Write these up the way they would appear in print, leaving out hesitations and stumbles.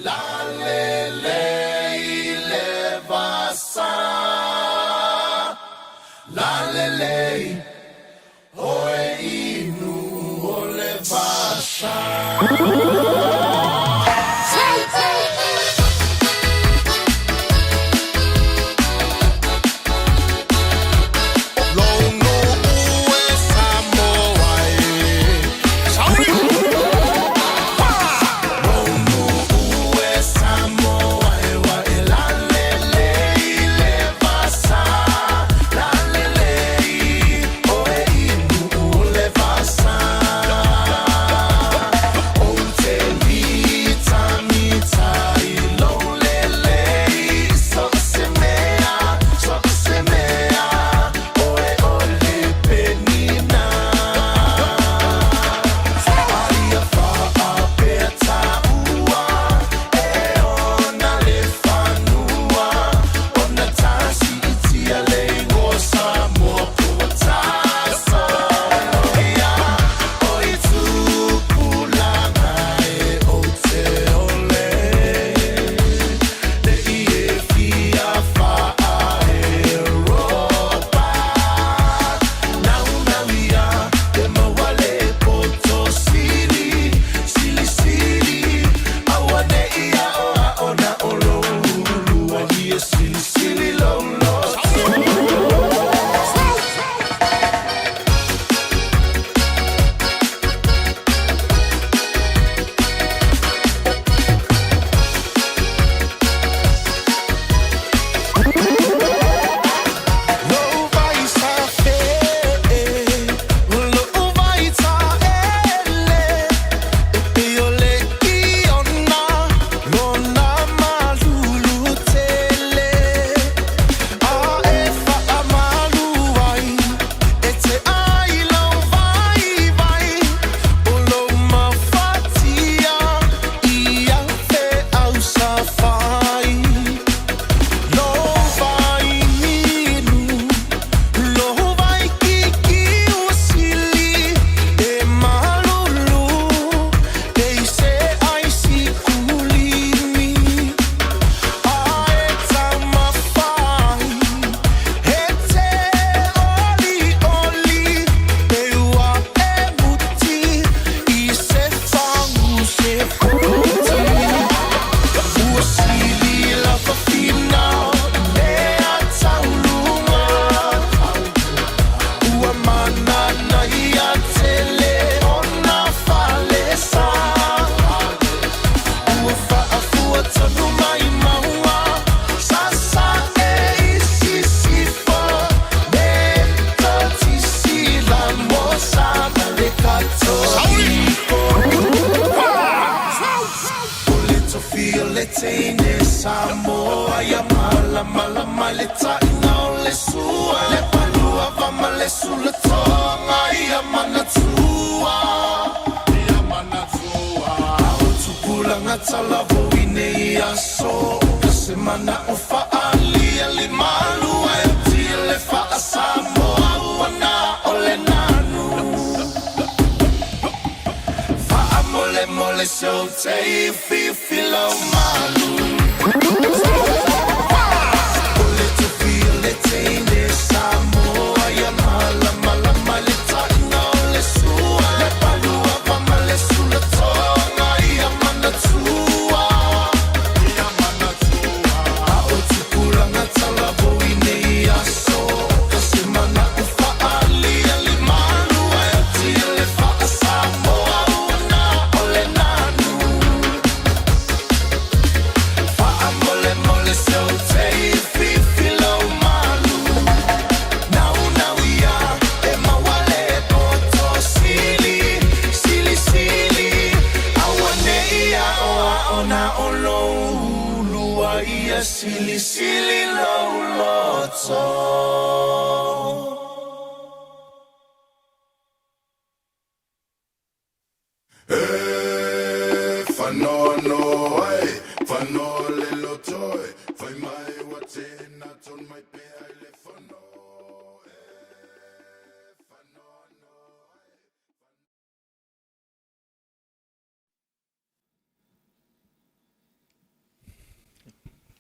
Lalelei le vasa, lalelei oe inu o le vasa.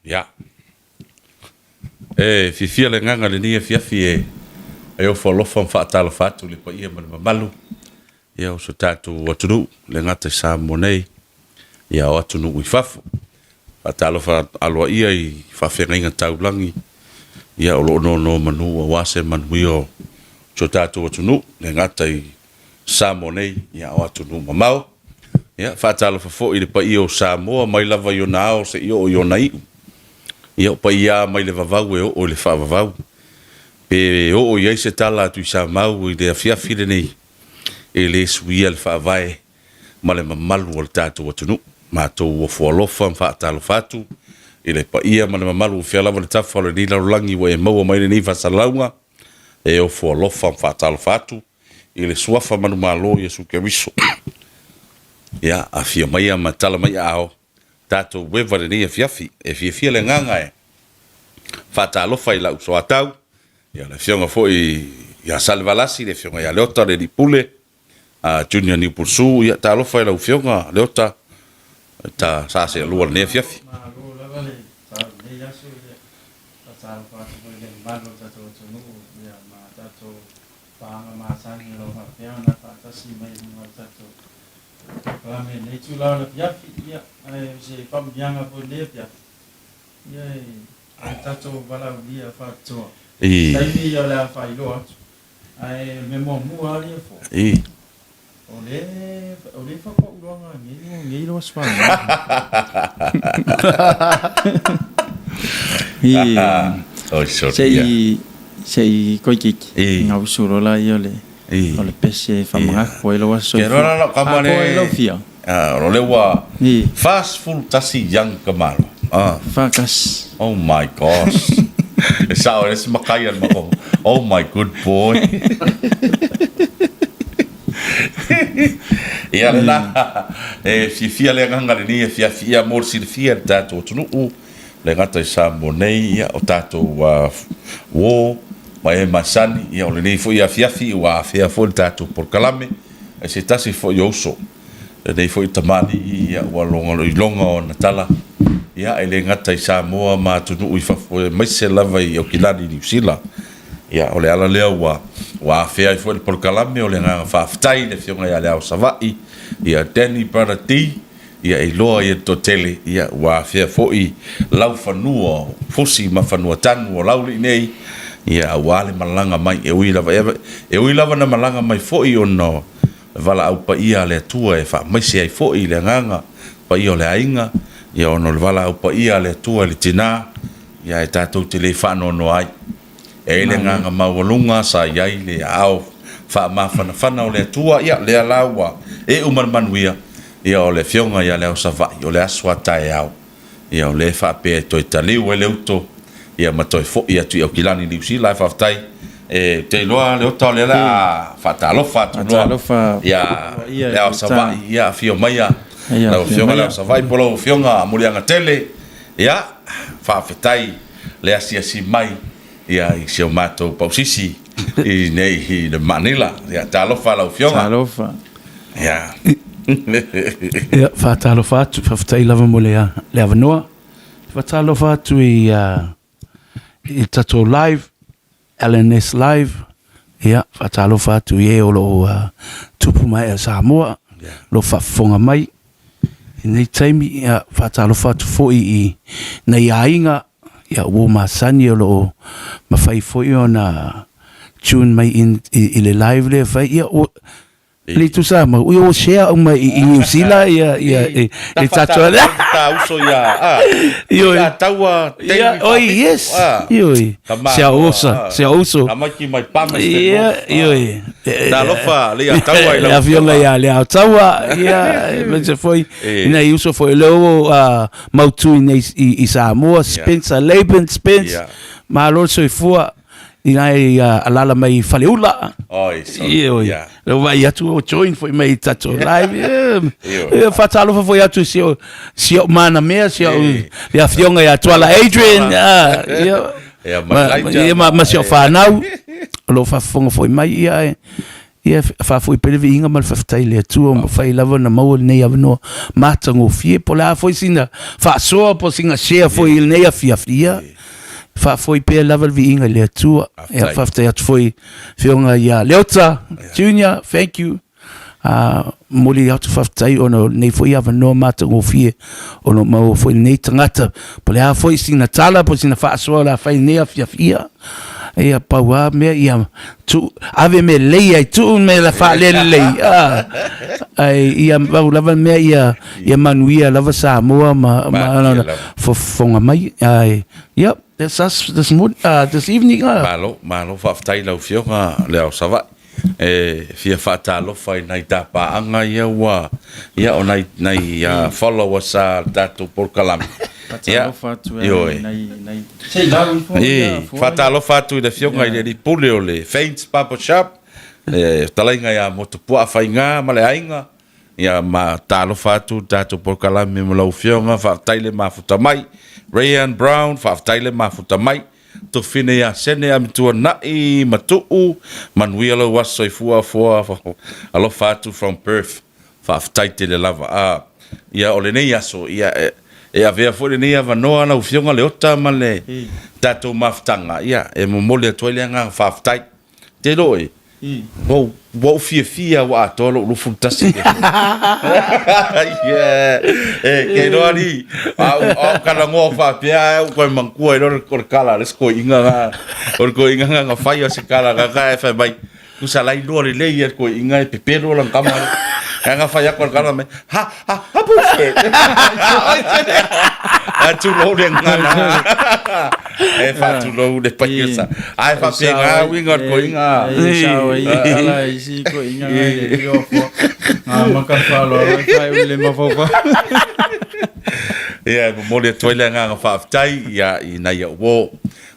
Ia. E fiafia le agaga i lenei afiafi e e ofo alofa ma faatalofa atu i le paia ma le mamalu ia o so tatou atunuu, e le gata i Samoa nei, ia o atunuu i fafo. Faatalofa aloaia i faafeagaiga taulagi ia o lo o nonomanu aua se manuia o so tatou atunuu, e le gata i Samoa nei, ia o atunuu mamao. Ia, faatalofa foi i le paia o Samoa mai lava i ona ao seia oo i ona iu. Ia, o paia lava mai le vavau e oo i le faavavau. Pe oo i ai se tala a Tuisamau i le afiafi lenei, e le suia le faavae ma le mamalu o le tatou atunuu. Matou ofo alofa ma faatalofa atu i le paia ma le mamalu o fea lava le tafa o lenei lalolagi ua e maua mai lenei faasalalauga, e ofo alofa ma faatalofa atu i le Suafa manumalo o Iesu Keriso. Ia, afio maia ma tala mai aao, tatou ueva i lenei afiafi. E fiafia le agaga e faatalofa i lau soatau, ia le afioga foi ia Salevalasi, le afioga ia Leota le alii pule, a Junior Niupulesu, ia talofa i lau afioga Leota, ta sa sealua i lenei afiafi. Malo lava le lenei aso, ia faatalofa atu foi i le mamalu o le tatou atunuu, ia ma tatou paaga masani o lo o faapea ona faatasi mai i luga o le tatou polokalame i lenei itula o le afiafi. Ia, ae o se faamanuiaga foi i lenei afiafi, ia e o le tatou valaaulia faapitoa. I taimi ia o le a faailoa atu. Ae o le mea muamua lava ia fua, o le o le faapauloaga nei nei lo aso fanau. I Oi, sorry. Se i se i koikiki I. gausu loa laia o le I. o le pese e faamagako ai lou aso Ke soifua. roa la lau kama Atoa ai lau le fia. Ah, o le ua I. 41 young kamalo. Ah. Fakas. Oh my gosh. E sao e le isi makai a le makou. Oh my good boy. Ia lena, e fiafia le agaga lenei afiafi ia mo le silafia e le tatou atunuu, le gata i Samoa nei, ia o tatou uo ma e masani, ia o lenei foi afiafi ua afea foi le tatou polokalame e se tasi foi o uso. Lenei foi tamalii ia ua logo i loga ona tala, ia e le gata i Samoa ma atunuu i fafo aemaise lava i Aukilani i Niu Sila. Ia o le ala lea ua ua afea ai foi le polokalame o le agaga faafetai i le Afioga ia Leao Savaii, ia Danny Brother D, ia e iloa ia le toatele, ia ua afea foi laufanua o Fusi ma Fanuatanu o Laulii nei, ia aua le malaga mai. E ui lava e ui lava na malaga mai foi ona o le valaau paia a le Atua e faamaise ai foi le agaga paia o le aiga, ia ona o le valaau paia a le Atua i le tina, ia e tatou te le faanoanoa ai. E i ai le agaga maualuga sa i ai le aao faamafanafana o le Atua, ia lea la ua iu ma le manuia, ia o le Afioga ia Leaosavaii, o le aso a taeao, Ia o lea e faapea e toe taliu ai le uto ia ma toe foi atu i Aukilani i Niu Sila. Ae faafetai, e, ou te iloa Leota o lea o le a faatalofa atu loa Faatalofa ia ia Leao i Savaii, ia afio maia Ia lau afio Afioga maia. Leao Savaii po o lau Afioga Muliagatele. Ia, faafetai le asiasi mai ia i si o matou pausisi i nei i le Manila. Ia, talofa lau Afioga. Talofa. Ia. Ia, faatalofa atu, faafetai lava mo le, le avanoa. Faatalofa atu i, i le tatou live, LNS Live. Ia, faatalofa atu i e o lo o tupu ma ee o Samoa, Yeah. o lo o faafofoga mai i nei taimi. Ia, faatalofa atu foi i nai aiga, ia, uo masani o lo o mafai foi ona tune mai in, i, i le live lea fai. Ia, o, Le tusa mau, ui o share uma i, i New Zealand ia ia i Ta i tatou ta uso ia a. Ioi. Ia taua Ia, oi, yes. Ioi. Sea osa, sea uso. Tamaiti mai pame Ia, ioi. Talofa le ia taua i Le lau afioga ia le Aotaua, ia, aemaise foi, ina i uso foi o lea ua mautu i nei i Samoa, Spencer Laban, Spence, malo le soifua. Ina e alala mai i Faleula. Oi, sorry. Ioe. Yeah. Lea ua vaai atu ua join foi mai i tatou live. Yeah. Ioe. Ia, faatalofa foi atu i si o, si o manamea, si o Eh. le afioga ia Tuala Adrian. Ah, ia. Ia, ma Ma, Elijah, ia, ma, ma si o eh. whanau. O lo o faafofoga foi mai ia e. Ia, faafoi pea le viiga ma le faafetai i le Atua ua mafai lava ona maua lenei avanoa matagofie, po o le a foi sina faasoa po o sina share foi i lenei afiafi, ia, faafoi pea lava le viiga i le Atua. Ia, faafetai atu foi i Afioga ia Leota Junior, thank you. Momoli atu faafetai ona o lenei foi avanoa matagofie o lo o maua foi lenei tagata, po o le a foi sina tala po o sina faasoa o le a fai i lenei afiafi, ia, ia pau lava mea ia tuu, ave mea lelei ai, tuu mea la faalelelei, ae ia pau lava le mea ia, ia manuia lava Samoa ma, ma Manuia lava. fofoga mai, ae, ia, that's us this morning, this evening. Malo, malo, faafetai i lau Afioga le Ao Savaii. E fia faatalofa i nai tapaaga ia ua, ia o nai, nai followers a le tatou polokalame. Faatalofa atu e nai, nai, se i lau ifo. E, faatalofa atu i le afioga i le alii pule o le Faints Barber Shop, le fetalaiga ia Motupuaa Faiga ma le aiga. Ia ma talofa atu le tatou polokalame ma lau afioga, faafetai le mafuta mai. Rayanne Brown, faafetai le mafuta mai. Tofine ia Sene Amituanai ma Tuu, manuia lou aso soifua foa alofa atu from Perth. Faafetai tele lava. A, ia o lenei aso, ia e, e avea foi lenei avanoa lau Afioga Leota ma le tatou mafutaga, ia e momoli atu ai le agaga faafetai. Te iloa oe, Ua ou, ua ou fiafia ua atoa lou 21. Yeah. E, ke iloa alii, a ou, a ou talanoa faapea ae ou toe manatua ai loa o le tala a le isi toeaina na, o le toeaina na na fai o se tala na na e fai mai, tusa la iloa lelei e le toeaina e pepelo lana tama lea. Ae na fai atu a le tala mai, ha, ha, ha bullshit. Ae tulou le gagana. E faatulou le paia sa. Ae faapena uiga o le toeaina. E sao ai ala isi toeaina ngai le lio fua. Ngā maka whaaloalo ai whai uli le mafaufau. Ia, e momoli atu ai le agaga faafetai ia, i nai au uo,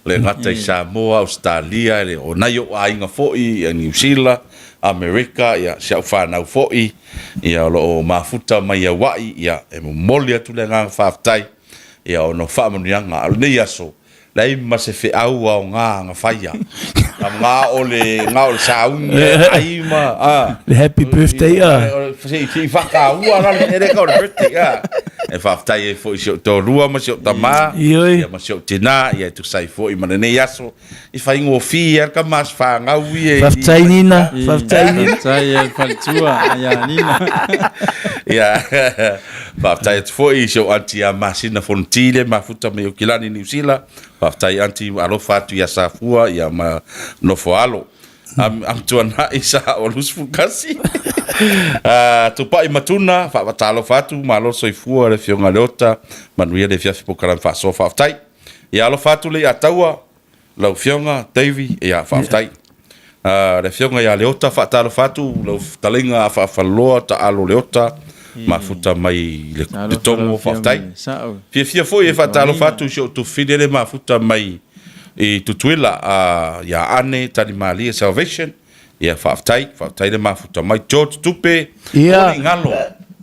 le gata i Samoa, Ausetalia, le, o nai ou aiga foi, ia Niu Sila, Amerika, ia, si au fanau foi, ia, o lo o mafuta mai Aua'i, ia, e momoli atu le agaga faafetai, ia, ona o faamanuiaga. A o lenei aso, leai ma se feau aoga na faia. Na o le, na o le sauni e ai ma, a. Le happy birthday, a. Se i, se i whakaua la le mere ka o le birthday, a. E whawhetai ai foi si o toalua ma si o tama, Ioi. ia ma si o tina, ia e tusa ai foi ma lenei aso. I whaingofie ai ka mas whangau i e. Whawhetai Nina, whawhetai Nina. Whawhetai e faletua, ia Nina. Ia, whawhetai atu foi i si o aunty a Masina Fonoti le mafuta mai Aukilani Niu Sila. Whawhetai aunty alofa atu ia Safua ia ma nofo alo. Am, am tuanai sa o 21. Tupai Matuna, whawatalofa atu, malo soifua le fionga Leota, manuia le fiafi polokalame faasoa faafetai. Ia alofa atu le Ataua, lau Afioga Davy, ia faafetai. Le Afioga ia Leota, faatalofa atu lau fetalaiga a Faafaloloa Taalo Leota, mafuta mai i le Togo, faafetai. Fiafia foi e faatalofa atu i si ou tufine le mafuta mai i Tutuila, ia Ane Talimalie Salvation. Ia faafetai, faafetai le mafuta mai George Tupe. Ia. Oli Galo.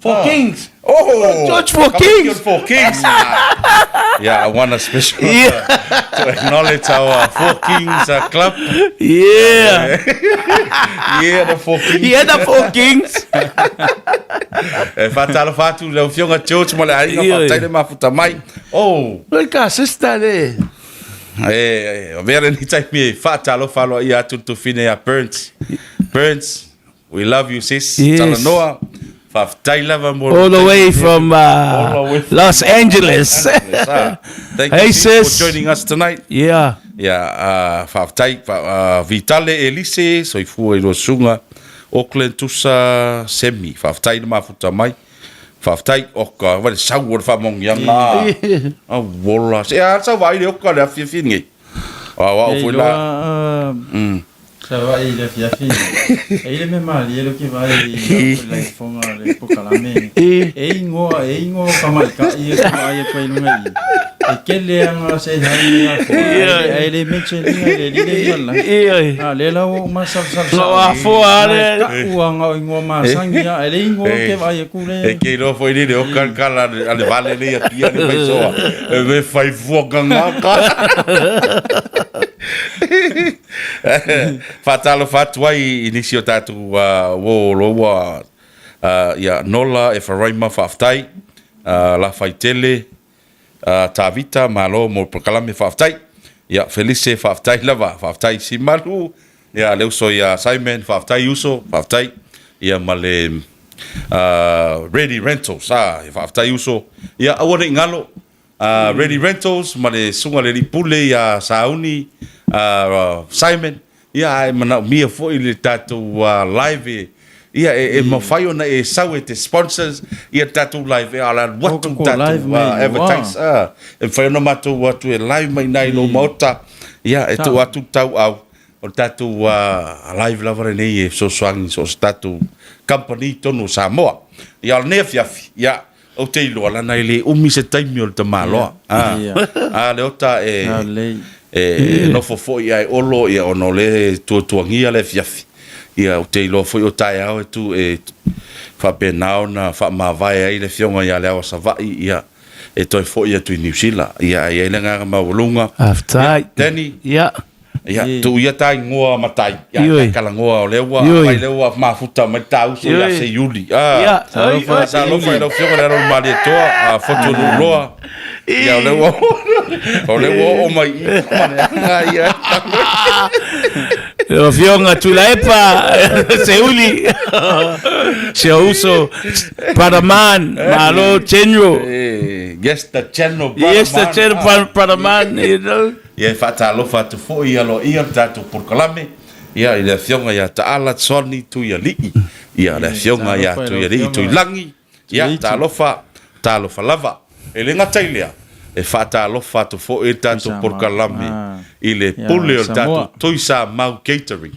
Four Kings. Oh, George Four Kings. Four Kings. Yeah, I want a special to acknowledge our Four Kings club. Yeah. Yeah, the Four Kings. Yeah, the Four Kings. E whātalo whātu lau fionga George mo le aiga, Ioe. whātai le mafuta mai. Oh, Loi ka sister le. E, avea lenei taimi e faatalofa aloaia atu le tufine ia Burns. Burns, we love you sis. Yes. Talanoa, faafetai lava mo All the way from, All the way from Los Angeles. Angeles, ah. Thank Hey, you sis, sis. for joining us tonight. Yeah. Yeah, faafetai, Vitale Elise, soifua i lua susuga, Auckland Tusa Semi, faafetai le mafuta mai. Faafetai, oka, vai le sau o le faamaoniaga. Auola. Se a sau vaai le oka le afiafi nei. Au au foi la. Sa vaai i le afiafi. E i le mea malie le ke vaai i le fonga le pokalame. E ingoa, e ingoa o tamaitai e vaai atu ai i luga i. E kele anga se hai me a foa. Ai le mention inga le lile inga la. A le la o masalsal sa. Lo a foa le. Ka ua nga o ingoa masangi a e le ingoa ke vaai aku le. E ke iloa foi le oka le kala a le vale le ia pia le fai soa. E me fai fua ka ngaka. Faatalofa atu ai i nisi o tatou uo o lo ua ia Nola Efaraima faafetai, Lafaitele Tavita malo mo le polokalame faafetai. Ia Felise faafetai lava, faafetai Simalu, ia le uso ia Simon faafetai uso, faafetai. Ia ma le Ready Rentals, faafetai uso. Ia aua ne i galo Ready Rentals ma le susuga i le alii pule ia Sauni Simon, ia a e manaomia foi le tatou live ia e mafai ona e sau e te sponsors ia le tatou live a o le alu atu le tatou advertise e mafai ona matou o atu e live mai i ina i lou maota ia e tuu atu le tauau o le tatou live lava lenei e fesoasoani i so o se tatou company i totonu o Samoa. Ia o lenei afiafi ia Ou te iloa lana e le umi se taimi o le tamaloa. A Leota e e nofo foi ae olo ia ona o lea e tuatuagia le afiafi. Ia ou te iloa foi o taeao e tu e faapena ona faamavae ai le afioga ia Leawa Savaii ia e toe foi atu i Niu Sila. Ia ae i ai le agaga maualuga. Faafetai. Danny. Ia. Ia, tuu ia ta igoa matai, ia Ioe. ta talanoa o lea ua Ioe. aumai lea ua mafuta mai ta uso ia Ioe. Seiuli. Ia, Ah, oi, oi. Talofa i lau Afioga i le Alo o le Malietoa, a Fotu Nuuloa. Ia, o lea ua o lea ua oo mai i i ma le aga ia. Lau Afioga Tuilaepa, Seuli, si ou uso, Brother Man, malo General. Eh, Yes, the general, brother Yes, the man. General, Brother Man, you know. Ia e faatalofa atu foi aloaia le tatou polokalame ia i le afioga ia Taala Johnny Tuialii, ia le afioga ia Tuialii Tuilagi, ia talofa, talofa lava. E le gata i lea, e faatalofa atu foi le tatou polokalame i le pule o le tatou Tuisamau Catering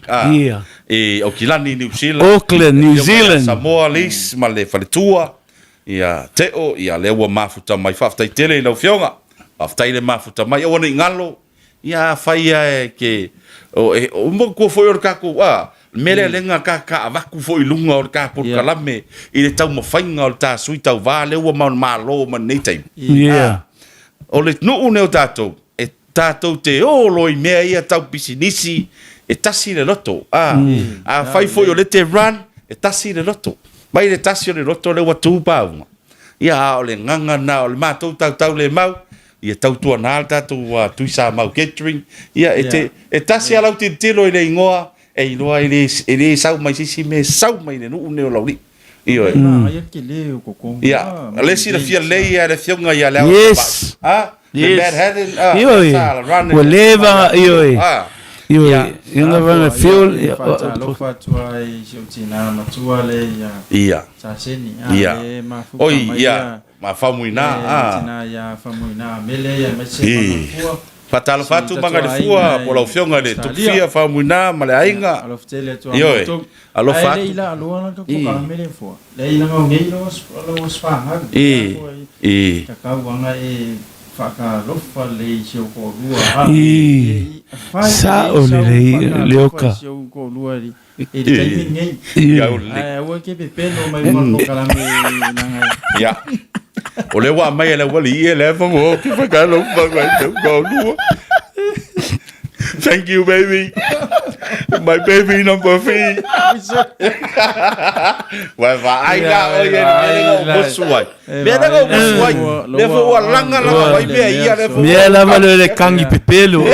i Aukilani, Niu Sila, Auckland, New Zealand, Samoa Lease ma le faletua. Ia Teo, ia lea ua mafuta mai. Faafetai tele i lau Afioga. Faafetai le mafuta mai. Aua ne i galo, ia afai lava e ke, o, e, o manatua foi o le tatou, a, le mea lea lea na ta, ta avatu foi i luga o le ta polokalame i le taumafaiga o le ta sui tauva lea ua malo mai lenei taimi. Yeah. O le nuu lenei o tatou, e tatou te o loa i mea ia tau pisinisi, e tasi le loto. A, afai foi o lea e te run, e tasi le loto. Mai le tasi o le loto lea ua tu pauga. Ia, a o le agaga lena o le matou tautaulemau, ia tautuana le tatou Tuisamau Catering. Ia, e te, e tasi lava lau tilotilo i le igoa, e iloa e le, e le sau mai se isi mea, e sau mai le nuu lenei o Laulii. Ioe. Ia, o lea e silafia lelei e le Afioga ia Leawa Yes. A, the Yes. Mad Hatter, a, Ioe. sa run Ua leva, ioe. A, Ioe. Ia. Ioe run a fuel. Ia, faatalofa atu ai i si ou tina matua le ia ia. Saseni. A, Ia. e mafuta Oi, mai ia, ia. ma Faumuina, E, a. tina ia Faumuina Mele ia aemaise I. Mangalefua. Faatalofa atu Magalefua po o lau Afioga i le Tupufia Faumuina ma le aiga. Ioe, alofa atu. I, i. I, sao lelei Leoka. Ia, Ia. O lea ua aumai e le aualii e le afa mo ke whakalofa mai tau kaulua. Thank you, baby. My baby number three. Ua vaai la o ia le mea lea na ou mosu ai. Mea lea na ou mosu ai. Lea foi ua laga laga mai mea ia lea foi. Mea lava lea le kangi pepelo.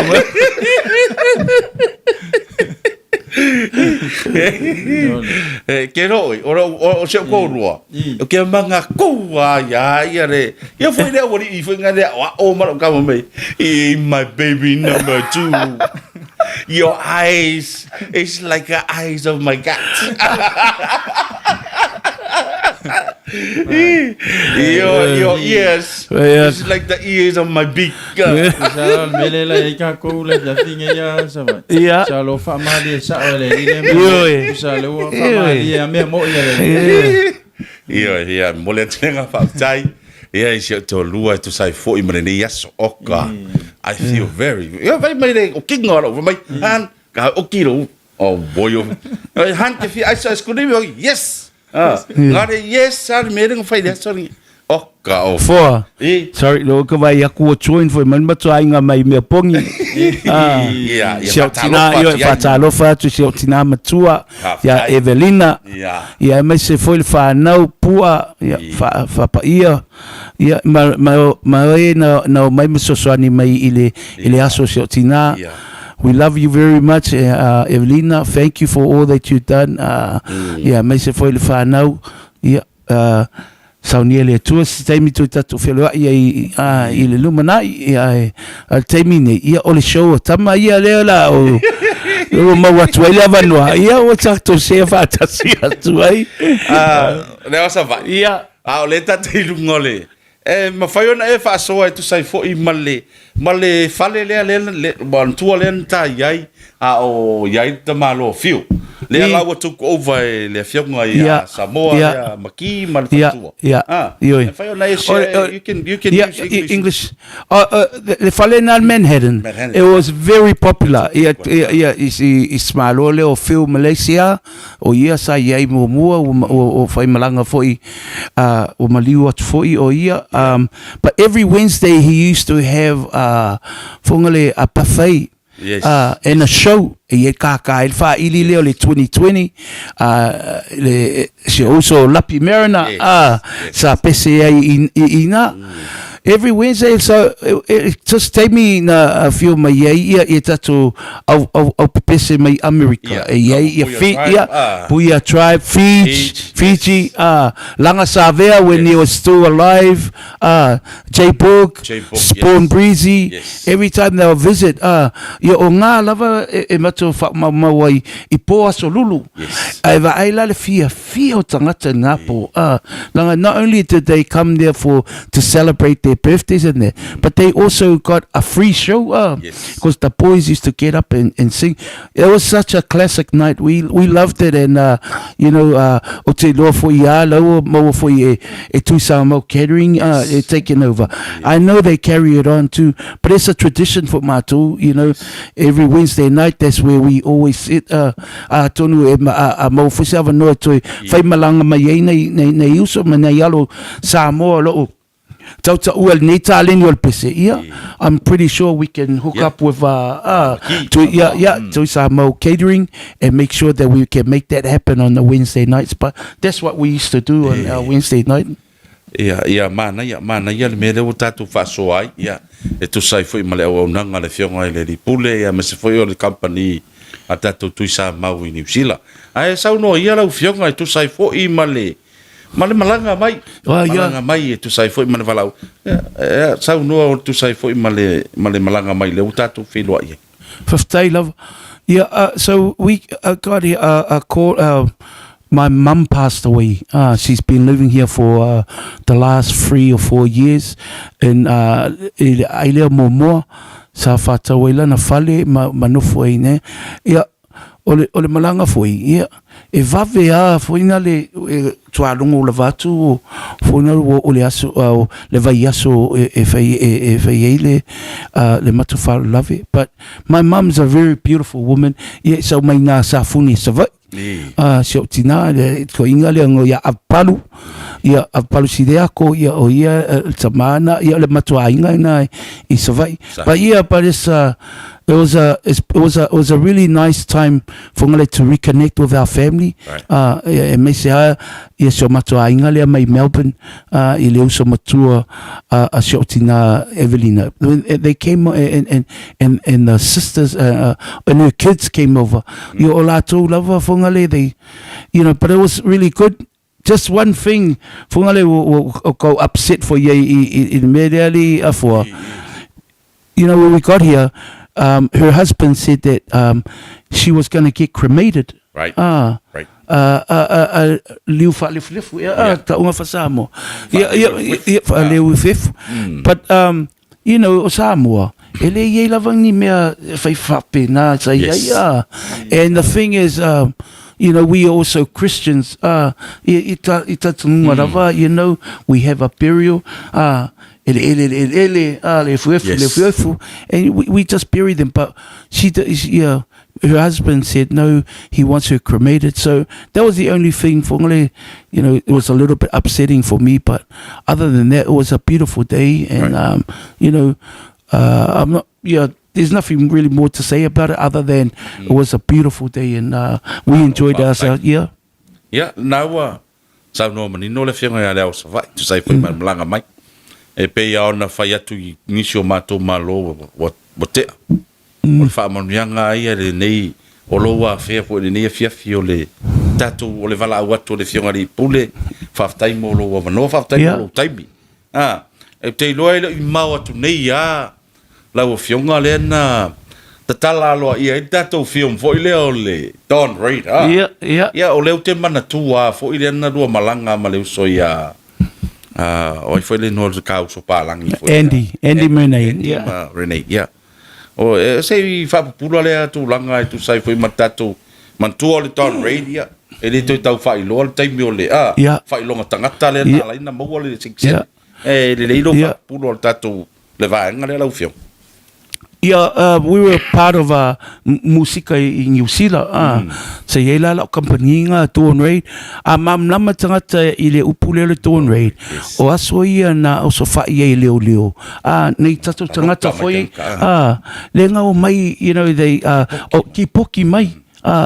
E, ke roi, o, o, o se o kōrua, o ke manga koua ia ia le, ia foi lea wari i foi ngā lea, o a o mara o kama mai, i my baby number two, your eyes is like the eyes of my cat. Your, your ears is like the ears of my beak. Sa le mele la i ka kou le fiafiga ia Savaii. Ia. Sa lo faamalie sao e le alii lea mea. Ioe. Sa le ua faamalie a mea moi a le alii. Ioe, ia, momoli atu le agaga faafetai. Ia, i si ou toalua e tusa ai foi ma lenei aso. Oka, I feel very... Ia, fai mai le okiga o lau, fai mai, Han, ka oki lou. Oh, boy, oh. Han, te fia aisa e skuli, yes! Ah, ngare yes, a le mea le na fai le aso lenei. Oh ka o. Foa. I. Sorry, lo ka vai aku o join foi mai matua aiga mai mea pongi. Ah, Ia, ia si au tina, faatalofa io atu e i ai. faatalofa atu si au tina matua, Faafetai. ia Evelina. Ia. Ia aemaise foi le whanau pua, ia wha, whapaia, ia ma, ma, ma e na, na o mai masosoani mai i le, i le aso si au tina. Ia. We love you very much, eh, Evelina. Thank you for all that you've done. Ia, aemaise foi le whanau, ia, uh, saunia le Atua se taimi toe tatou feloai ai a, i le lumanai, ia, e, a le taimi nei, ia, o le show a tama ia lea la o, ua maua atu ai le avanoa, ia, ua tatou sea faatasi atu ai. Ah, lea o Savaii. Ia. A o lea tatou i luga o le, E mafai ona e faasoa e tusa ai foi ma le, ma le fale lea, lea, le, manatua lea na ta i ai, a o i ai le tamaloa Phil. Lea la ua took over e le afioga ia Samoa lea Maki ma le faletua. Ah, Ioe. e mafai ona e share, you can, you can use English. English. Le fale na Manhattan, Manhattan. it was very popular. Ia, ia, ia, i, i, i se Malo lea o Phil Malaysia, o ia sa i ai muamua, ua, ua, ua faimalaga foi, ua maliu atu foi o ia. But every Wednesday he used to have, fongale, a buffet. Yes. And a show, e i ai kākā ai le whaili lea o le 2020, le, si o uso Lapi Mariner, Yes. Sa pese ai i, i, i nā. Every Wednesday, so it, it just taimi na whio mai ai ia i tatou au, au, au pepese mai Amerika. Ia, E i ai ia Puia Fi, tribe, ia, Puia tribe, Fiji, Fiji, Fiji, yes. Langa Savea when he was still alive, J Boog, J Boog, Spawn yes. Breezy, Yes. every time they would visit, ia o ngā lava e, e matua whaamaumau ai i pō aso lulu. Yes. Ai vaai la le fia fia o tangata i ngā pō. Langa, not only did they come there for to celebrate their birthdays and that, but they also got a free show. Yes. Because the boys used to get up and, and sing. It was such a classic night. We we loved it and uh, you know uh, o te loa foi ia laua maua foi e, e Tuisamau Catering uh, e taken over. I know they carry it on too, but it's a tradition for mātou, you know, every Wednesday night that's where we always sit uh, atonu e ma, a, a maua foi se avanoa toe whai malanga mai ai nei, nei, nei uso ma nei alo Samoa loo tautaua lenei taleni o le pese, ia, I'm pretty sure we can hook up with uh, uh, to, yeah, yeah, Tuisamau Catering and make sure that we can make that happen on the Wednesday nights. But that's what we used to do on our Wednesday night. Ia, ia, manaia, manaia le mea lea ua tatou faasoa ai, ia, e tusa ai foi ma le auaunaga a le Afioga i le Alii Pule, ia, aemaise foi o le kamupani a tatou Tuisamau i Niu Sila. Ae saunoa ia lau Afioga e tusa ai foi ma le, ma le malaga mai, Ah, ia. malaga mai e tusa ai foi ma le valaau. Ia, ia, saunoa o tusa ai foi ma le, ma le malaga mai lea ua tatou feiloai ai. Faafetai lava. Yeah, uh, so we uh, got a, a call. Uh, my mum passed away. Uh, she's been living here for uh, the last 3 or 4 years. And uh, i le ai lea muamua, sa whātau ai lana fale ma, ma nofo ai nei. Ia, o le, o le malaga foi, ia, e vave a foi na le e, tualongo lava atu o foi na o, o le aso o le vai aso e, e fai e, e fai ai le uh, le matu whalalave. But my mum's a very beautiful woman. Ia, sau mai ngā safuni Savaii. Uh, si o tina, le, ko inga le ngo ia Apalu, ia Apalu Sideako, ia o ia uh, tamana, ia le matua inga ina i Savaii. But yeah, but it's uh, it was a it's, it was a it was a really nice time for ngale to reconnect with our family. Right. Uh, e, e mese a ia si o matua inga lea mai Melbourne uh, i le uso matua uh, a si o tina Evelina. When they came and and and, and the sisters uh, uh, and her kids came over. Ia o latou lava Fugalei, they, you know, but it was really good. Just one thing, Fugalei, ua, ua, ua upset foi i ai i, i, i le mea lea alii afoa. You know, when we got here, um, her husband said that um, she was going to get cremated. Right. Ah. Right. Uh, uh, uh, uh, liu whaalefulefu, ia, yeah. taunga wha-Samoa. Ia, ia, ia, whaalefulefu. But, um, You know, o Samoa, e le i ai lava ni mea e whai whapena, sa ia Yes. ia. And the thing is, um, you know, we are also Christians. Uh, i, i, ta, i ta tunga lava, you know, we have a burial. Uh, ele ele ele ele ele, ah, le efu efu, le Yes. efu efu. And we, we just bury them. But she, she yeah, her husband said no, he wants her cremated. So that was the only thing for me. You know, it was a little bit upsetting for me, but other than that, it was a beautiful day. And, right. um, you know, uh, I'm not, yeah, there's nothing really more to say about it other than mm. it was a beautiful day and uh, we enjoyed ourselves. Yeah. Yeah, now, uh, Saunoa manino le Afioga ia Le Ao Savaii, tusa ai foi ma le malaga mai. E pei lava ona fai atu i nisi o matou malo ua tea. O le faamanuiaga lava ia lenei o lou afea foi i lenei afiafi o le tatou, o le valaau atu o le Afioga i le Alii Pule, faafetai mo lou avanoa, faafetai mo lou taimi. A, ou te iloa e le o i mao atu nei lava lau Afioga lea na tatala aloaia ai le tatou film foi lea o le Dawn Raid, a. Ia, ia. Ia, o lea ou te manatua lava foi lea na lua malaga ma le uso ia, a, o ai foi le igoa o le ka uso palagi foi lea? Andy, Andy Murnane, Andy ia. ma Renee, ia. O, e, se i faapupula lea tulaga e tusa ai foi ma le tatou manatua o le Dawn Raid, ia, e le toe tau faailoa le taimi o le, a, Ia. faailoga tagata lea na Ia. ala ai ona maua le sigiseni. Ia. E lelei lou Ia. faapupula o le tatou le vaega lea lau Afioga. Ia, uh, we were part of a musika i New Zealand. Uh, mm. Sa iai la lau kampaniga Dawn Raid. A mamlama tagata i le upu lea le Dawn Raid. Yes. O aso ia na osofai ai leoleo. A nei tatou tagata foi. A le ngau mai, you know, they uh, o ki poki mai.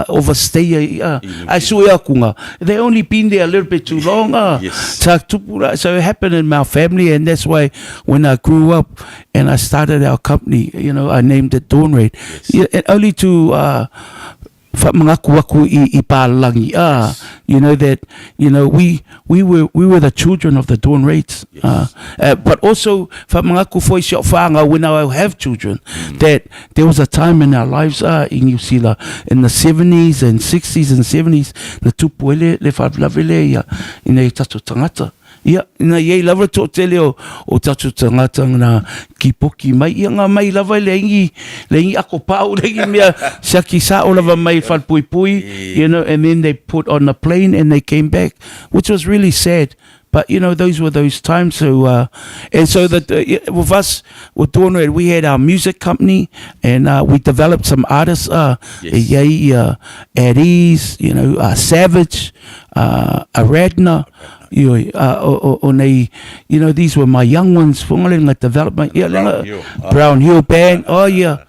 overstay ai ai sue aku nga they only been there a little bit too long uh, Yes. sa tupu la so it happened in my family and that's why when I grew up and I started our company you know I named it Dawn Raid yeah, and only to uh, whamangaku aku i, i pālangi ah you know that you know we we were we were the children of the dawn raids yes. uh, uh, but also whamangaku foi si whanga when I have children mm. that there was a time in our lives uh, in New Zealand in the 70s and 60s and 70s na tupu ele le whalavele ia ina i tatou tangata Ia, ina iai lava to tele o, o tatou tangata na kipoki mai, ia nga mai lava le ingi, le ingi ako pau, le ingi mea, siaki sao lava mai whalpuipui, you know, and then they put on a plane and they came back, which was really sad. But, you know, those were those times. So, uh, and so that uh, with us, with Dawnred, we had our music company and uh, we developed some artists, uh, yes. yeah, uh, At Ease, you know, uh, Savage, uh, Aradna, you know, uh, o, o, o nei, you know, these were my young ones, whangarenga development, yeah, Brown Hill. Brown Hill Band, oh yeah.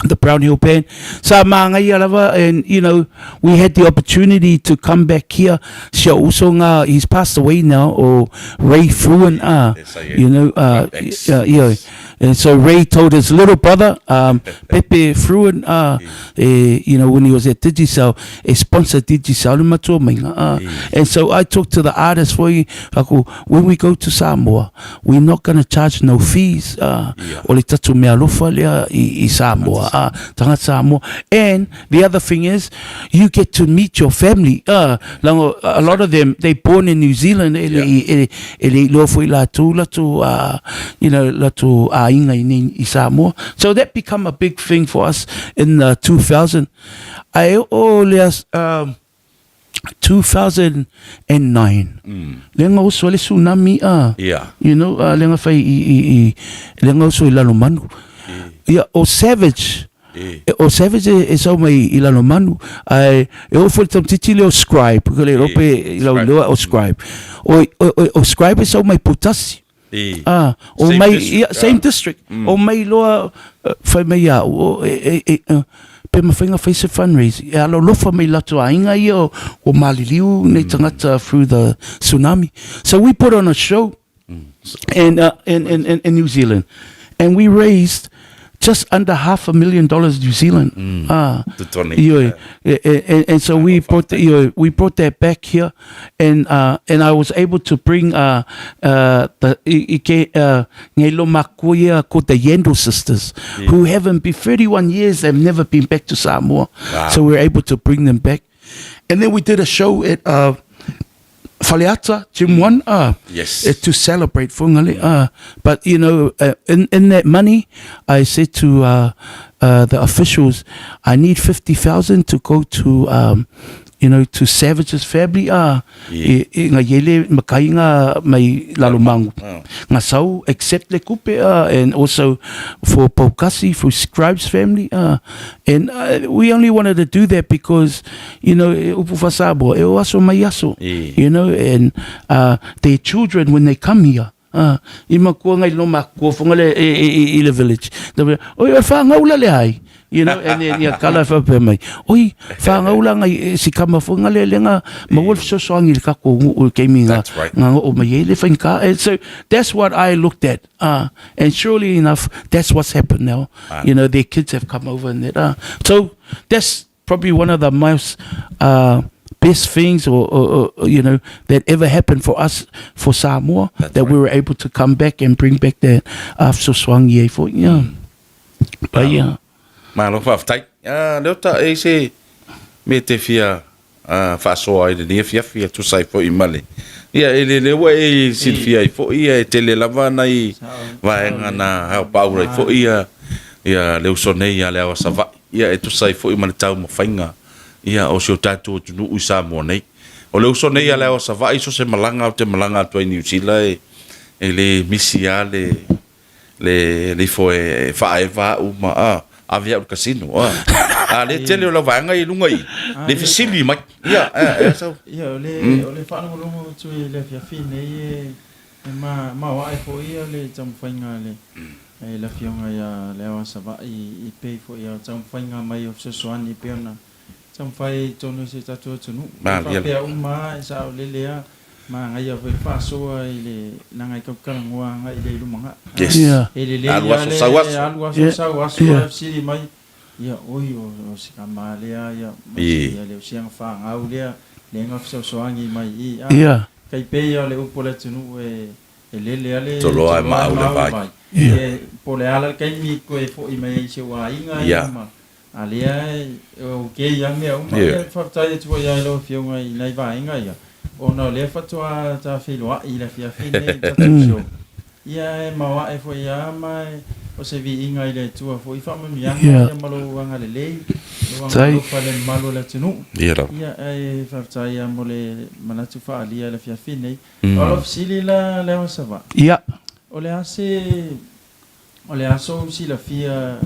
The Brown Hill Band. Sa māngaia lava, and you know, we had the opportunity to come back here. Sia uso ngā, he's passed away now, or Ray Fruin, uh, Yes, I- you know, uh, Ex. uh, yeah. And so Ray told his little brother, um, Pepe Fruin, uh, eh, you know, when he was at Digicel, e sponsor Digicel le matua mainga. Uh, and so I talked to the artist for you, ako, when we go to Samoa, we're not going to charge no fees. Uh, Yeah. O le tatu mea alofa lea i, i Samoa, uh, tangata Samoa. And the other thing is, you get to meet your family. Uh, lango, a lot of them, they born in New Zealand, e le, Yeah. e, e le iloa foi latou latou uh, you know, latou aiga i nei i Samoa. So that become a big thing for us in the 2000. Ae oo le as, um, 2009. Mm. Le nga uso le tsunami a. Yeah. You know, uh, le nga fai i, i, i le nga uso i Lalomanu. Ia, o Savage. E. E, o Savage e, e sau mai i Lalomanu. Ae, e oo foi le tamaitiiti lea o Scribe. Ko le rope i lau Scribe. iloa o Scribe. O, o, o, o Scribe e sau mai Poutasi. E. Ah, o Same mai, district, ia, same ah. district. O mai loa, uh, fai mai au, o, e, e, e, uh, pe mawhai nga whai se fundraising. E alolofa mai latou aiga ia o, o maliliu nei tangata through the tsunami. So we put on a show in, uh, in, in, in, in New Zealand. And we raised just under half a million dollars New Zealand. Ah, Tutoni. Ioe. E- e- And, and so we brought the, ioe, we brought that back here, and uh, and I was able to bring uh, uh, the i, i ke uh, ngei lo makuia ko the Yandel sisters, who haven't been 31 years, they've never been back to Samoa. Wow. So we were able to bring them back, and then we did a show at uh, Faleata, Gym 1, uh, Yes. eh, to celebrate Fungale. Uh, but, you know, uh, in, in that money, I said to uh, uh, the officials, I need 50,000 to go to, um, you know, to Savage's family ah, e, e nga yele makai nga mai lalo mangu. Nga sau except le kupe ah, and also for Poukasi, for Scribe's family ah, and we only wanted to do that because, you know, e upu whasaboa, e o aso mai aso, you know, and their children when they come here, Ah, i makua ngai no makua fonga le i, i, i, i le village. Tape, oi, oi whangaula le ai. You know, and then ia kala whapea mai. Oi, whangaula ngai e si kama fonga le lenga, ma wolf so so angi le kako ngu o keimi nga, That's right. nga ngo o mai e le whainga. And so that's what I looked at. And surely enough, that's what's happened now. You know, their kids have come over and that. So that's probably one of the most best things or, or, or, you know, that ever happened for us, for Samoa, That's that right. we were able to come back and bring back that fesoasoani ai foi. Yeah. But yeah. Malo faafetai. Ah, Leota, e se me te fia ah, faasoa ai lenei afiafi e tusa ai foi ma le ia e le lea ua e silafia ai foi ia e tele lava nai vaega na haopaura ai foi ia ia le uso nei a le Ao a Savaii ia e tusa ai foi ma le taumafaiga ia o si o tatou atunuu i Samoa nei. O le uso nei a le Ao a Savaii so o se malaga ou te malaga atu ai i Niu Sila e e le misi lava le le le ifo e faaeva au ma a ave au i le casino a a le tele o lau vaega i luga i le fesili mai ia e e sau. Ia o le o le faalogologo atu i le afiafi nei e e ma maoae foi ia le taumafaiga a le le afioga ia Leaoa Savaii i pei foi ia taumafaiga mai o fesoasoani pei ona taumafai i totonu o si o tatou atunuu. E faapea uma lava e saolele lava Manaia foi le faasoa i le leaga e tautalanoa agai lea i lumanai. Yes. Yeah. E lelei Alu lava aso, le sau aso. alu aso, Yeah. sau aso Yeah. ae fesili mai, ia oi o si tama lea ia ma Ie. ia le o siaga fagau lea lea na fesoasoani mai i a. Yeah. Tai pei ia o le upu a le atunuu e e lele a le Toloa e toloa e maau le maau le vai. vai. Yeah. E po o le a la le taimi toe foi mai ai i si ou aiga ia Yeah. ma A lea e ok ia mea uma. Yeah. Ia faafetai atu foi ia i lau Afioga i nai vaega ia, ona o lea faatoa ta feiloai i le afiafi nei i le tatou show. Ia e maoae foi ia ma o se viiga i le Atua foi i faamanuiaga Yeah. ia ma lou agalelei, lou Faafetai. agalofa i le mamalu o le atunuu. Ia lava. Ia ae faafetai ia mo le manatu faaalia i le afiafi nei. O lau fesili la Leaoa Savaii, Ia. o le a se O le a sou silafia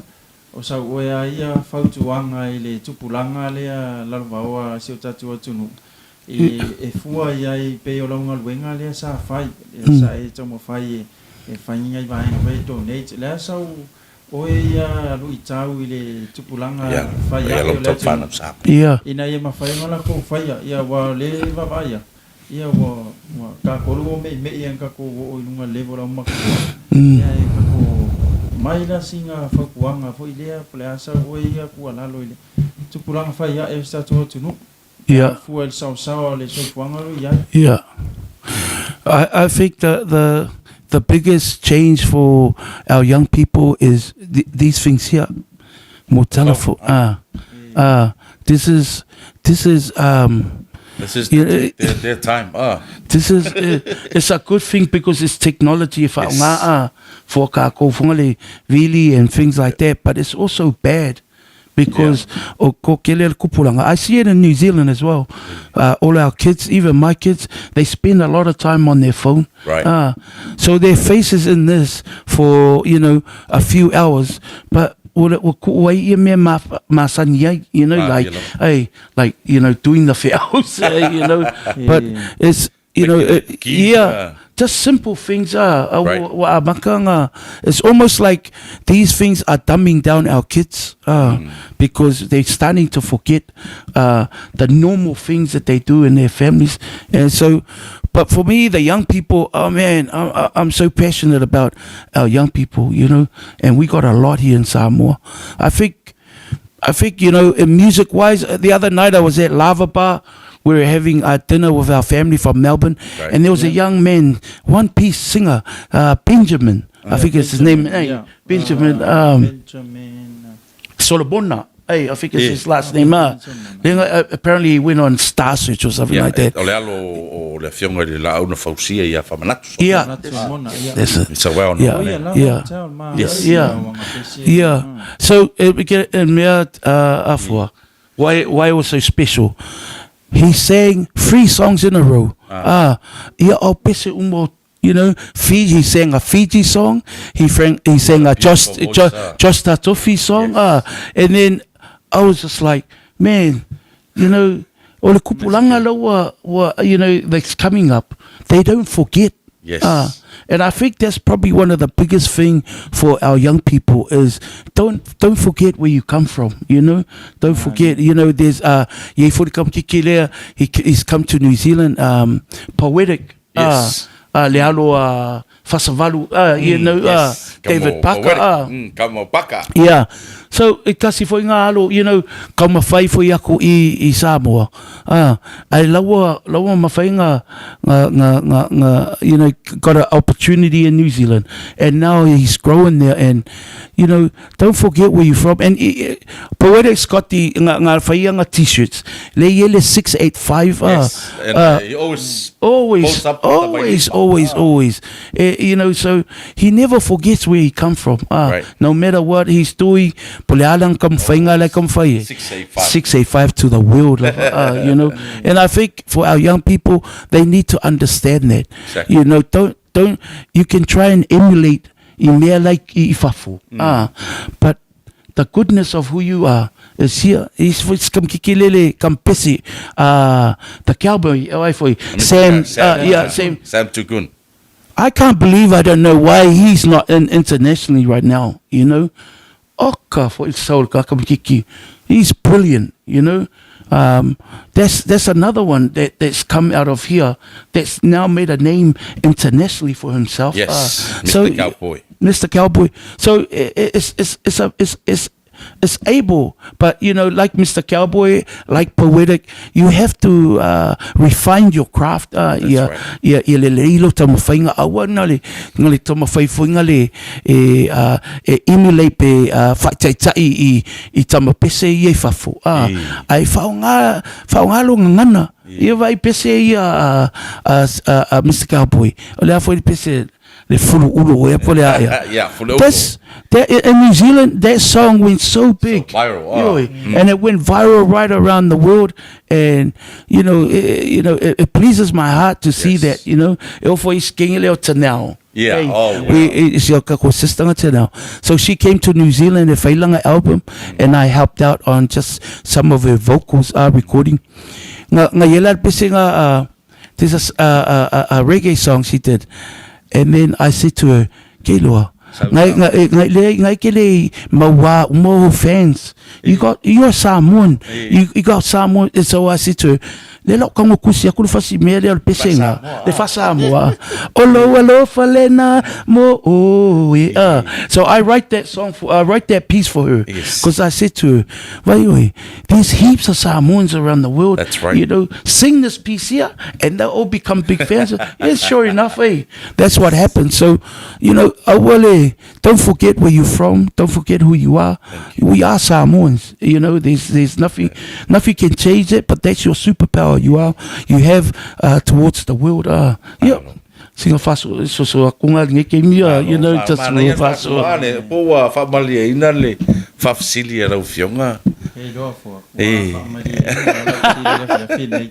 o sau oe a ia fautuaga i le tupulaga lea lalovaoa a si o tatou atunuu e e fua i ai pei o lau galuega lea sa fai, lea sa e taumafai e e fai ni nai vaega foi e donate. Le a sau oe ia luitau i le tupulaga Ia, fai ia ae lau o le tau atunuu whanau sa. Ia. ina ia mafai ona lakou faia, ia aua o lea e vaavaai atu Ia ua ua tatou ua me'ime'i ana tatou oo i luga level au matua. Ia e tatou mai la sina fautuaga foi lea po le a sau oe ia tuualalo i le tupulaga fai ae o si tatou atunuu. Ia. Fua i le saosaoa o le soifuaga o lo o i ai. Ia. I I think the the the biggest change for our young people is these things here. Mo telefo ah ah this is this is um This is you their, their time. Ah. This is it's a good thing because it's technology e whaonga a for kākou whangale vili and things like that but it's also bad because yeah. o ko kele le kupuranga. I see it in New Zealand as well. All our kids, even my kids, they spend a lot of time on their phone. Right. So their face is in this for, you know, a few hours, but ua ua kuʻu ai ia mea ma, masani ai, you know, Ah, like, ia lava. hey, like, you know, doing the feaus, you know, but it's, you know, Making it keen, yeah, just simple things are, Right. ua, ua amata ngā, it's almost like these things are dumbing down our kids, because they're starting to forget the normal things that they do in their families. And so, but for me, the young people, oh man, I'm, I'm so passionate about our young people, you know, and we got a lot here in Samoa. I think, I think, you know, in music wise, the other night I was at Lava Bar. We were having a dinner with our family from Melbourne, Right. and there was a young man, one piece singer, Benjamin. I think it's his name. Benjamin, Hey, yeah. Benjamin. Benjamin. Solomona. Hey, I think it's Yeah. his last name. Then apparently he went on Star Search or something Ia, like that. o le alo o le afioga i le Laau na Fausia ia Famanatu. Yeah. Manatu Solomona, yeah. That's it. It's a well known Yeah. Oh, yeah, name. lava Yeah. hotel, ma- Yes. Yeah. Yeah. So it, we get in mea afua. Why why it was so special? He sang three songs in a row. Ah, ia o pese uma o you know, Fiji, he sang a Fiji song, he, frank, he sang a Josh, Beautiful voice, Josh, ah. Josh Tatofi song, Yes. ah, and then I was just like, man, you know, o le kupulanga la ua, ua, you know, that's coming up, they don't forget. Yes. Ah, and I think that's probably one of the biggest thing for our young people is don't don't forget where you come from, you know. Don't forget, you know, there's uh ye fo kam kikilea, he he's come to New Zealand um poetic Yes. uh, uh le alo uh Fasavalu uh, you know uh, Yes. Ka mo David Parker poetic. uh, Ka mo paka. Yeah. So, e tasi foi ngā alo, you know, kau mawhai foi aku i, i Samoa. Ah, ai laua, laua mawhai ngā, ngā, ngā, ngā, ngā, you know, got an opportunity in New Zealand. And now he's growing there and, you know, don't forget where you're from. And i, i, Poetic's got the, ngā, ngā whaia ngā t-shirts. Le iele 685, ah. Yes. And ah, he always always, posts up the always, Vailima. always, always. Eh, you know, so he never forgets where he come from. Ah, Right. No matter what he's doing, po le alang kam whainga le kam whai. 685. 685 to the world, like, you know. And I think for our young people, they need to understand that. Exactly. You know, don't, don't, you can try and emulate i mea like i fafo. Ah, but the goodness of who you are is here. He's foi kam kikilele, kam pesi, the cowboy, oh, ai foi, Sam, Sam, yeah, Sam. Sam Tukun. I can't believe I don't know why he's not in internationally right now, you know. Oka foi soul ka kam kiki. He's brilliant, you know. Um, that's that's another one that, that's come out of here that's now made a name internationally for himself. Yes, Uh, Mr. so Cowboy. Mr. Cowboy. So it's it's it's a, it's it's it's able, but you know, like Mr. Cowboy, like Poetic, you have to uh, refine your craft. Uh, ia, right. ia, ia le leilo taumawhainga aua na le, nga le taumawhai fuinga le e, uh, e emulate pe uh, whaitaitai i, i tamapese ia i fafo. Uh, ai whaonga, whaonga lo ngangana. Ia vai pese ia uh, uh, uh, uh, Mr. Cowboy. O le a foi le pese le fulu ulu ea po le a ea. Yeah, fulu ulu. That's, that, in New Zealand, that song went so big. So viral. Oh. Yoi. And it went viral right around the world. And, you know, it, you know, it, it pleases my heart to see Yes. that, you know. E ofo i skingi leo te now. Yeah, Hey, oh, wow. we, it's your kako sister te now. So she came to New Zealand, the Whailanga album, and I helped out on just some of her vocals uh, recording. Nga, nga yela pese nga, uh, there's a, a, a, a reggae song she did. And then I said to her, Keloa, ngai, ngai, ngai, le, ngai ke le maua mo fans. You got, you're Samoan. You, you got Samoan. And so I said to her, le lau kango kusi aku le fasi mea lea o le pesenga. Le fa Samoa. O lo alofa lena mo o e. Ah. So I write that song for, I write that piece for her. Yes. Because I said to her, Waioi, there's heaps of Samoans around the world. That's right. You know, sing this piece here and they'll all become big fans. yes, sure enough, eh? That's what happened. So, you know, awale, don't forget where you're from. Don't forget who you are. You. We are Samoans. You know, there's there's nothing nothing can change it, but that's your superpower. You are you have uh, towards the world. Uh, yeah. Singa faso so so akunga ngeke mia, you know, just faso. Po ua faamalieina le faafesili a lau Afioga. E iloa fua, ua faamalieina lau fesili i le afiafi nei.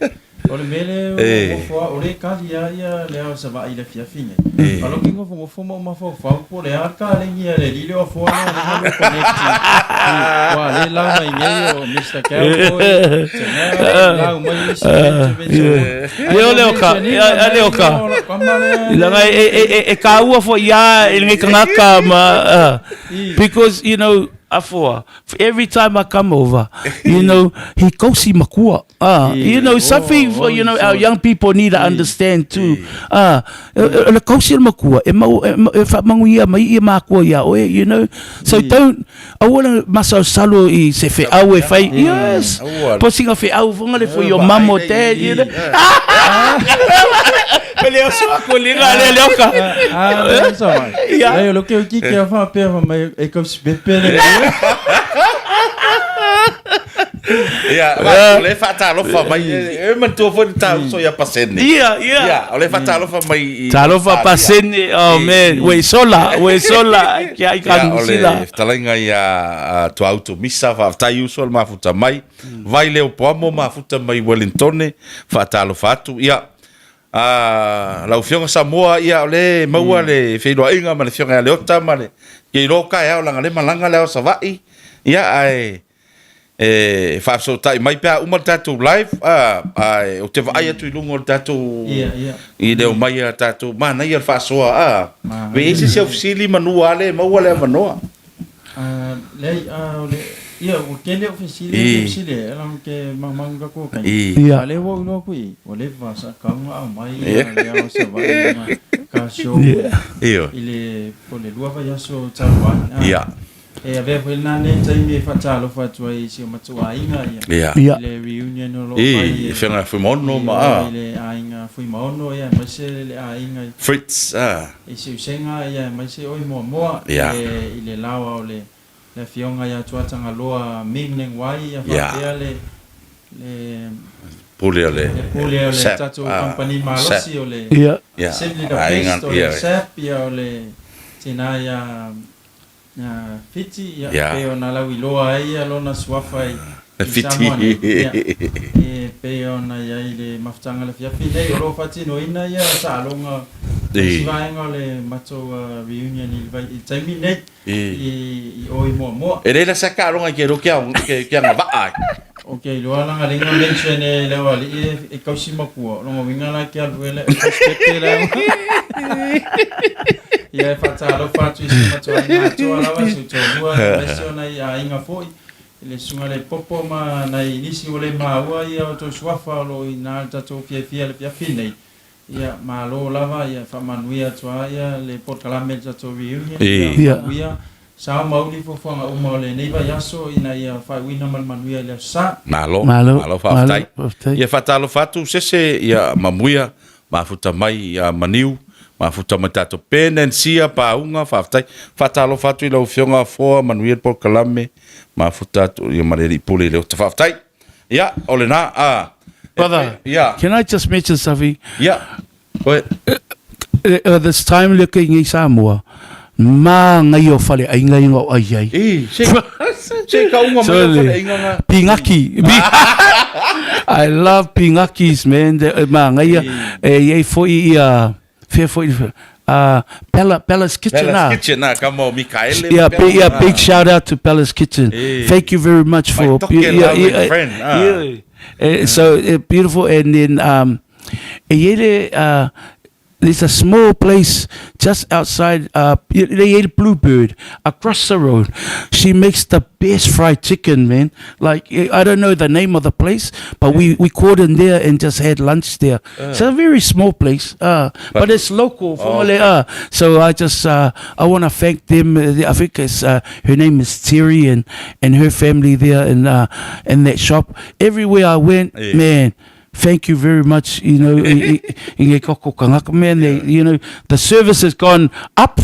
O le mea lea ua nofo a, o lea e kali a ia le ao Savaii i le afiafi nei. A lo ki nofonofo ma ou mafaufau po o le a le kalegi a le alii lea o Afoa lea lea na connect i, ua le lau mai nei o Mister Cowboy, Chanel, lau mai isi Benjamin Samoa. Leo leo ka, leo ka. Langa e e e e kāua fo ia e ngai kangaka ma uh, because you know afoa every time I come over you know he kausi makua uh, you know something for you know our young people need to understand too uh, le kausi makua e mau e whamanguia mai ia makua ia oe you know so don't Aua le masalosalo i se feau e whai. Yes. Po singa feau fonga le for your mum or dad. You know. Pe leo so ako linga le leo ka. Ah, Yeah. Lei o lo ke uki ke afa pe fa mai e kausi pepe le. Ia, ma, o le faatalofa mai, e manatua foi le ta uso ia Pasene. Ia, ia. Ia, o le faatalofa mai i Talofa Australia. Pasene, oh man, ua e sola, ua e sola, kia i ka Ia, o le Nusila. fetalaiga ia a Tuautu Misa, faafetai uso le mafuta mai. Vai leo poamo mafuta mai Wellingtone, faatalofa atu. Ia, a lau Afioga Samoa, ia o le maua le feiloaiga ma le Afioga ia Leota ma le ke iloa ka e ao langa le malaga le ao Savaii. Ia, ae e faafesootai mai pe a uma le tatou live, a, ae ou te vaai atu i luga o le tatou Ia, ia. i le omai a tatou manaia le faasoa a Manaia. pe i ai se isi au fesili manu a le maua le avanoa. Ah, leai, ah, o le, ia, ua tele o fesili, I. o fesili e ala ke maumau ka ko kai. I. Ia. A le ua ulo ku i, ua leva sa kaunga au mai, Ia. ia, le ao sa vai ma ka show Ia. Io. i le, po le lua vaiaso talu ai. Ah, Ia. E avea foi lena nei taimi e faatalofa atu ai i si o matou aiga ia. Ia. Ia. I le reunion o lo o I, fai e, Afioga Fuimaono i ma o a. i le aiga Fuimaono ia aemaise le aiga i Fritz a. i Siusega ia aemaise oi Moamoa Ia. i le i le laoa o le le afioga ia Tuatagaloa Ming Leng Wai ia Ia. faapea le le Pule o le le pule o le SAP, tatou a. kamupani SAP. malosi o le Ia. Ia. Simply the Aiga, Best o le ia. SAP ia o le tina ia Ia Fiti, ia, Ia. pei ona lauiloa ai ia lona suafa i, i Fiti. Samoa nei. Ia, e pei ona i ai le mafutaga le afiafi nei, o lo o faatinoina ia taaloga I. isi vaega o le matou reunion i le vai, i le taimi nei, I. i, i o i Moamoa. E leai la se taaloga i ke iloa ke ao, ke, ke agavaa ai. O ke iloa langa lenga mention e le aualii e, e kausi makua, o longa uiga la ke alu ele e kausi pepe le au. Ia e faatalofa atu i si matuaiga atoa lava si ou toalua aemaise o nai aiga foi, i le susuga le popo ma nai nisi ua le maua ia outou suafa o lo o i ina le tatou fiafia i le afiafi nei. Ia, malo lava, ia faamanuia atu lava ia le polokalame i le tatou reunion, ia Ia. manuia sao ma uli fuafuaga uma o lenei vaiaso ina ia faaiuina ma le manuia i le Aso Sa. Malo, Malo, malo faafetai. malo, faafetai. Ia faatalofa atu sese ia mamuia mafuta mai ia Maniu, mafuta mai tatou Penencia Pauga, faafetai. Faatalofa atu i lau Afioga Afoa, manuia le polokalame, mafuta atu ia ma le Alii Pule i le ota. Faafetai. Ia, o lena, a. Brother, Ia, can I just mention something? ia, go ahead. This time le ke ngi Samoa, ma ngai o fale ai ngai ngau ai ai. E, se, se ka unga mai o fale inga nga. Pingaki. I love pingakis, man. Ma ngai e iei foi ia fea foi Bella, Bella's Kitchen. Bella's ah. Kitchen, ah, kama o Mikaele. Yeah, Bella, big, yeah, ah. big shout out to Bella's Kitchen. Eh. Thank you very much My for toke loving friend, ah. yeah. So beautiful, and then e iai le there's a small place just outside le iai le Bluebird across the road. She makes the best fried chicken, man. Like I don't know the name of the place, but we called in there and just had lunch there. It's a very small place, but it's local. Oh, Whangalei, so I just I want to thank them. I think it's her name is Terry and and her family there in in that shop. Everywhere I went, Yeah. man. Thank you very much, you know, i, i, i nge koko kangaka, man, they, you know, the service has gone up,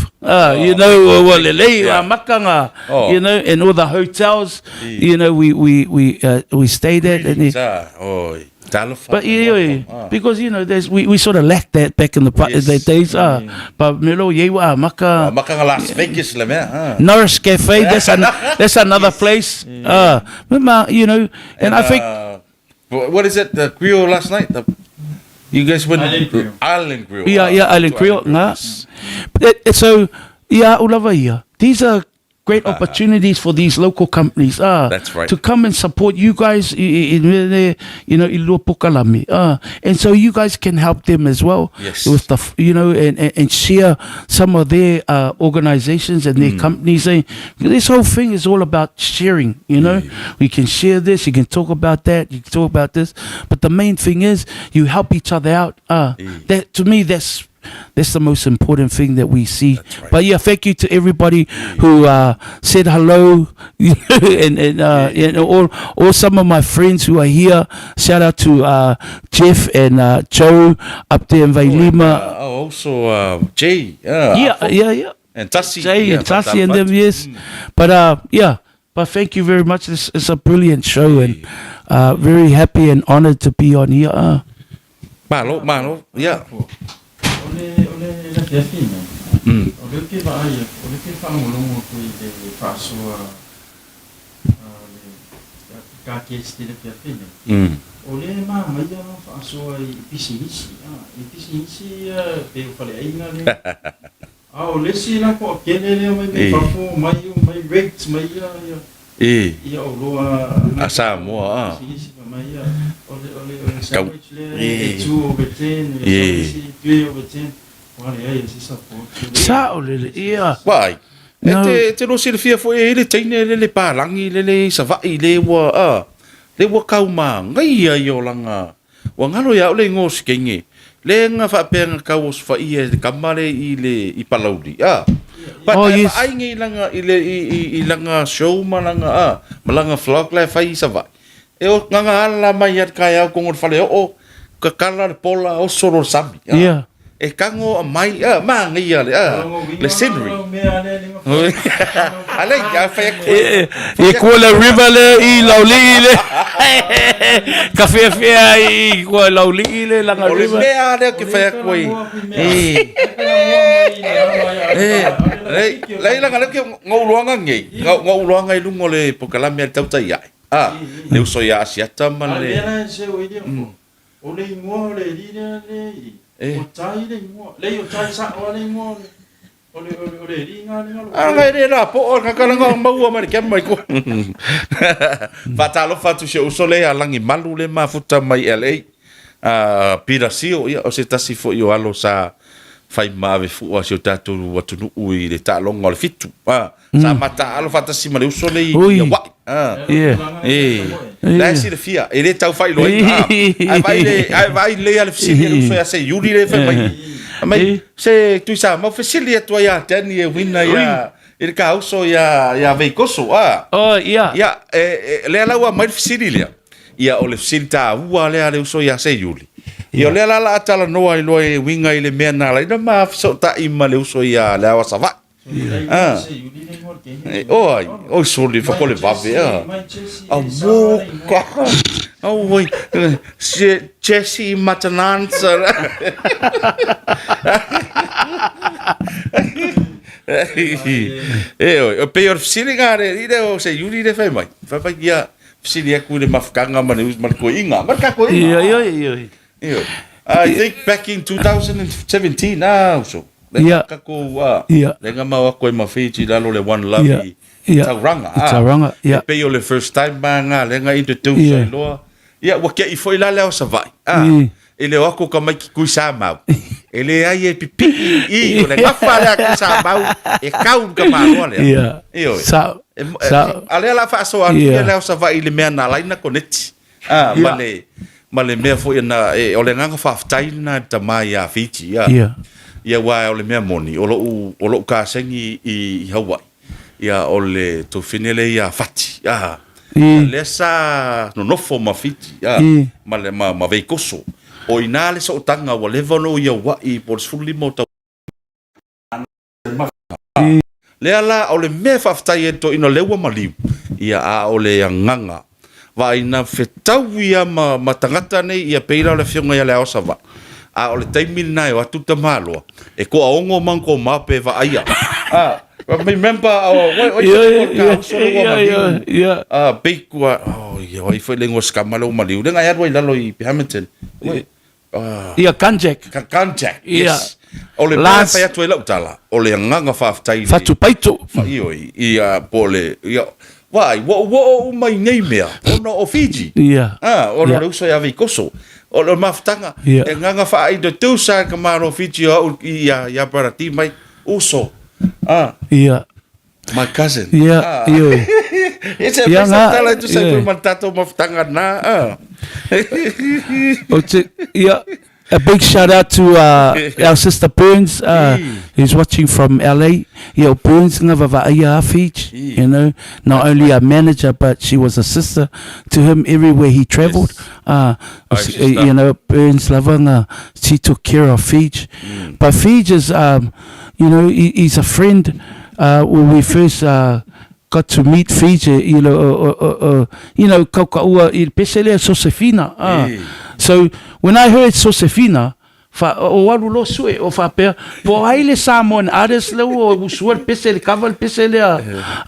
you know, ua lelei, Yeah. ua makanga, Oh. you know, and all the hotels, you know, we stayed at. And Greetings, ah, oi, talofa. But yeah, yeah, Ah. because you know, there's, we sort of lacked that back in the Yes. the days. But melo ye wa maka Ah, maka nga Las Vegas le mea. Ah. Norris Cafe. That's an, that's another place. But ma, you know, and I think What is it? The grill last night? The, you guys went Island Grill. Island Grill. Yeah, Ah, yeah, Island to Grill. Nga. But so, yeah, ulava ia. These are great opportunities for these local companies. That's right. To come and support you guys in, you know, i lua pokalame. And so you guys can help them as well. Yes. With the, you know, and share some of their organizations and their companies. Eh? This whole thing is all about sharing, you know. We can share this, you can talk about that, you can talk about this. But the main thing is you help each other out. That to me, that's that's the most important thing that we see. That's right. But yeah, thank you to everybody who said hello and and all some of my friends who are here. Shout out to Jeff and Joe up there in Vailima. Oh, also Jay. Yeah, yeah, yeah. And Tassi. Jay Yeah, and Tassi and Fatafat. them, yes. But yeah. But thank you very much, this is a brilliant show and uh, very happy and honoured to be on here. Uh. Malo, malo, ia. O le, o le afiafi nei, mm. o le ke vaai, o le ke whangolongo aku i le whaasoa le ka guest i le afiafi nei. Mm. O le mā mai a whaasoa i pisinisi, i pisinisi pe o whale ainga le. A o le isi la koa kele lea mai mai fafo mai mai rigs mai ia ia E. ia oloa a Samoa a. Pisinisi pa mai ia o le o le o le sandwich lea e 2 over 10 e isi 3 over 10 ua leai e se support. Saolele ia. Vaai. E te e te lua silafia foi e i le teine lele palagi lele i Savaii le ua a le ua kau magaia i olaga Ua ngalo ia au le ingoa o Sikenge, le nga faapea nga kau osofaia e le kama le i le i Palauli, a. But Oh, ae yes. vaai nge i langa i le i i i langa show ma langa a, ma langa vlog la e fai i Savaii. E o nganga ala mai ia le kaeao kongo le faleoo, kakala le pola oso lo le sami, a. Yeah. E kango a mai a manaia le a le scenery. A lei a fai atu. E e kua le river le i Laulii le. Ka wheawhea i kua Laulii le langa O le river. mea lea ke fai atu ai. E. E. Lei lei langa lea ke ngouloanga ngei. Ngouloanga i lunga o le pokalame a le tautai ae. A le uso ia Asiata ma le. O le ingoa o le alii lea le i, o Tai le ingoa. Lei o Tai sao lava le ingoa o le, o le, o le alii na le galo. A ngai le la po o ka kala nga maua mai le kia mai ko. Faatalofa atu si ou uso le ia Langimalu le mafuta mai LA. A Peter Sio ia o se tasi foi o alo sa fai ma ave fua si o tatou atunuu i le taaloga o le fitu. A Sa mataalo faatasi ma le uso nei i Ui. Hawaii. Ah. Yeah. E. La e silafia, e le tau faailoaina. Ah. Ae vaai le, ae vaai lelei lava le fesili a le uso ia Seiuli lea e fai mai. Fai mai, se Tuisamau fesili atu ai ia Danny e uiga ia i le kauso ia ia Veikoso. Ah. Oh, ia. Ia, e, e, lea la ua aumai le fesili lea. Ia, o le fesili taua lea a le uso ia Seiuli. Ia, o lea la la a talanoa ai loa e uiga i le mea na ala ai ona ma fesootai ma le uso ia Leaoa Savaii. Ah. Oi, oi soli whakole vave a. A moka. Oi, Jesse Matanansa. E oi, o pei o le fesili ngā re, i reo se Yuri re whai mai. Whai mai ia fesili aku i le mafukanga ma le us ma le koinga. Ma le ka koinga. Ia, ia, ia. Ia. I think back in 2017, ah, uso. Le Ia. ka kou a. Ia. Le nga mau ako e ma Fiji lalo le One Love Ia. i Ia. Tauranga. I Tauranga, ia. E pei o le first time ma nga le nga introduce Ia. ai loa. Ia, ua ke'i foi la le ao Savaii. A. I. E le o ako ka mai ki kui sa mau. E le ai e pipi'i i o le gafa lea kui sa mau e kau ka maloa lea. Ia. Ioe. Sa. E, Sa. a lea la faasoa atu Ia. ia le ao Savaii i le mea na ala ai na koneti. A, ma Ia. le, ma le mea foi na, e, o le agaga faafetai lena i le tama ia Fiji, ia. Ia. Ia, aua o le mea moni, o lou, o lou kasegi i, i Hawaii, ia, o le tofine lea ia Fati, a. I. Lea sa nonofo ma Fiji, a, I. ma le, ma, ma Veikoso. O i ina le sootaga ua leva ona ou i Hawaii po o le 15 o tau. Lea la, o le mea e faafetai ai le toeaina o lea ua maliu, ia, a o le agaga vaai na fetau ia ma, ma tagata nei, ia pei la o le afioga ia Leao Savaii. A o le taimi lena e o atu le tamaloa, e koaogo ma ko mape e vaaia. A, remember, oh, oi, oi, Ia, oi, ia, ka uso le ua ia, maliu. ia, ia. A, pei kua, oh, ia, oi foi le ingoa skama le ua maliu. Le ngai alu ai i lalo i Hamilton. Oi, Ia Gunjack. Gunjack, Ia. yes. O le mea Lance. fai atu ai lau tala, o le agaga faafetai i le- Fatupaito. Ioe, ia, po o le, ia, vaai, ua ua oo uma i nei mea, ona o Fiji. Ia. Ah, ona Ia. o le uso ia Veikoso. O le mafutaga, Ia. e agaga faa-introduce a ka Malo o Fiji o au i ia, ia Brother T mai, uso. Ah, Ia. My cousin. Ia, Ah. ioe. Ese Ia pesa nga- tala tu sa ia. foi ma tatou mafutaga na. Ah. O te, ia, a big shout out to uh, our sister Burns, uh, who's watching from LA. Ia, o Burns nga vavaaia a Fiji, you know, not only a manager, but she was a sister to him everywhere he travelled. Yes. Uh, Hi, sister. you know, Burns lava nga, she took care of Fiji. But Fiji is, um, you know, he, he's a friend. Uh, when we first uh, got to meet Fiji, you know, you know, kaukaua i le pese lea Sosefina. Ah. So, when I heard Sosefina, fa, o alu loa sue, o faapea, po o ai le Samoan artist lea ua usua le pese, le cover le pese lea,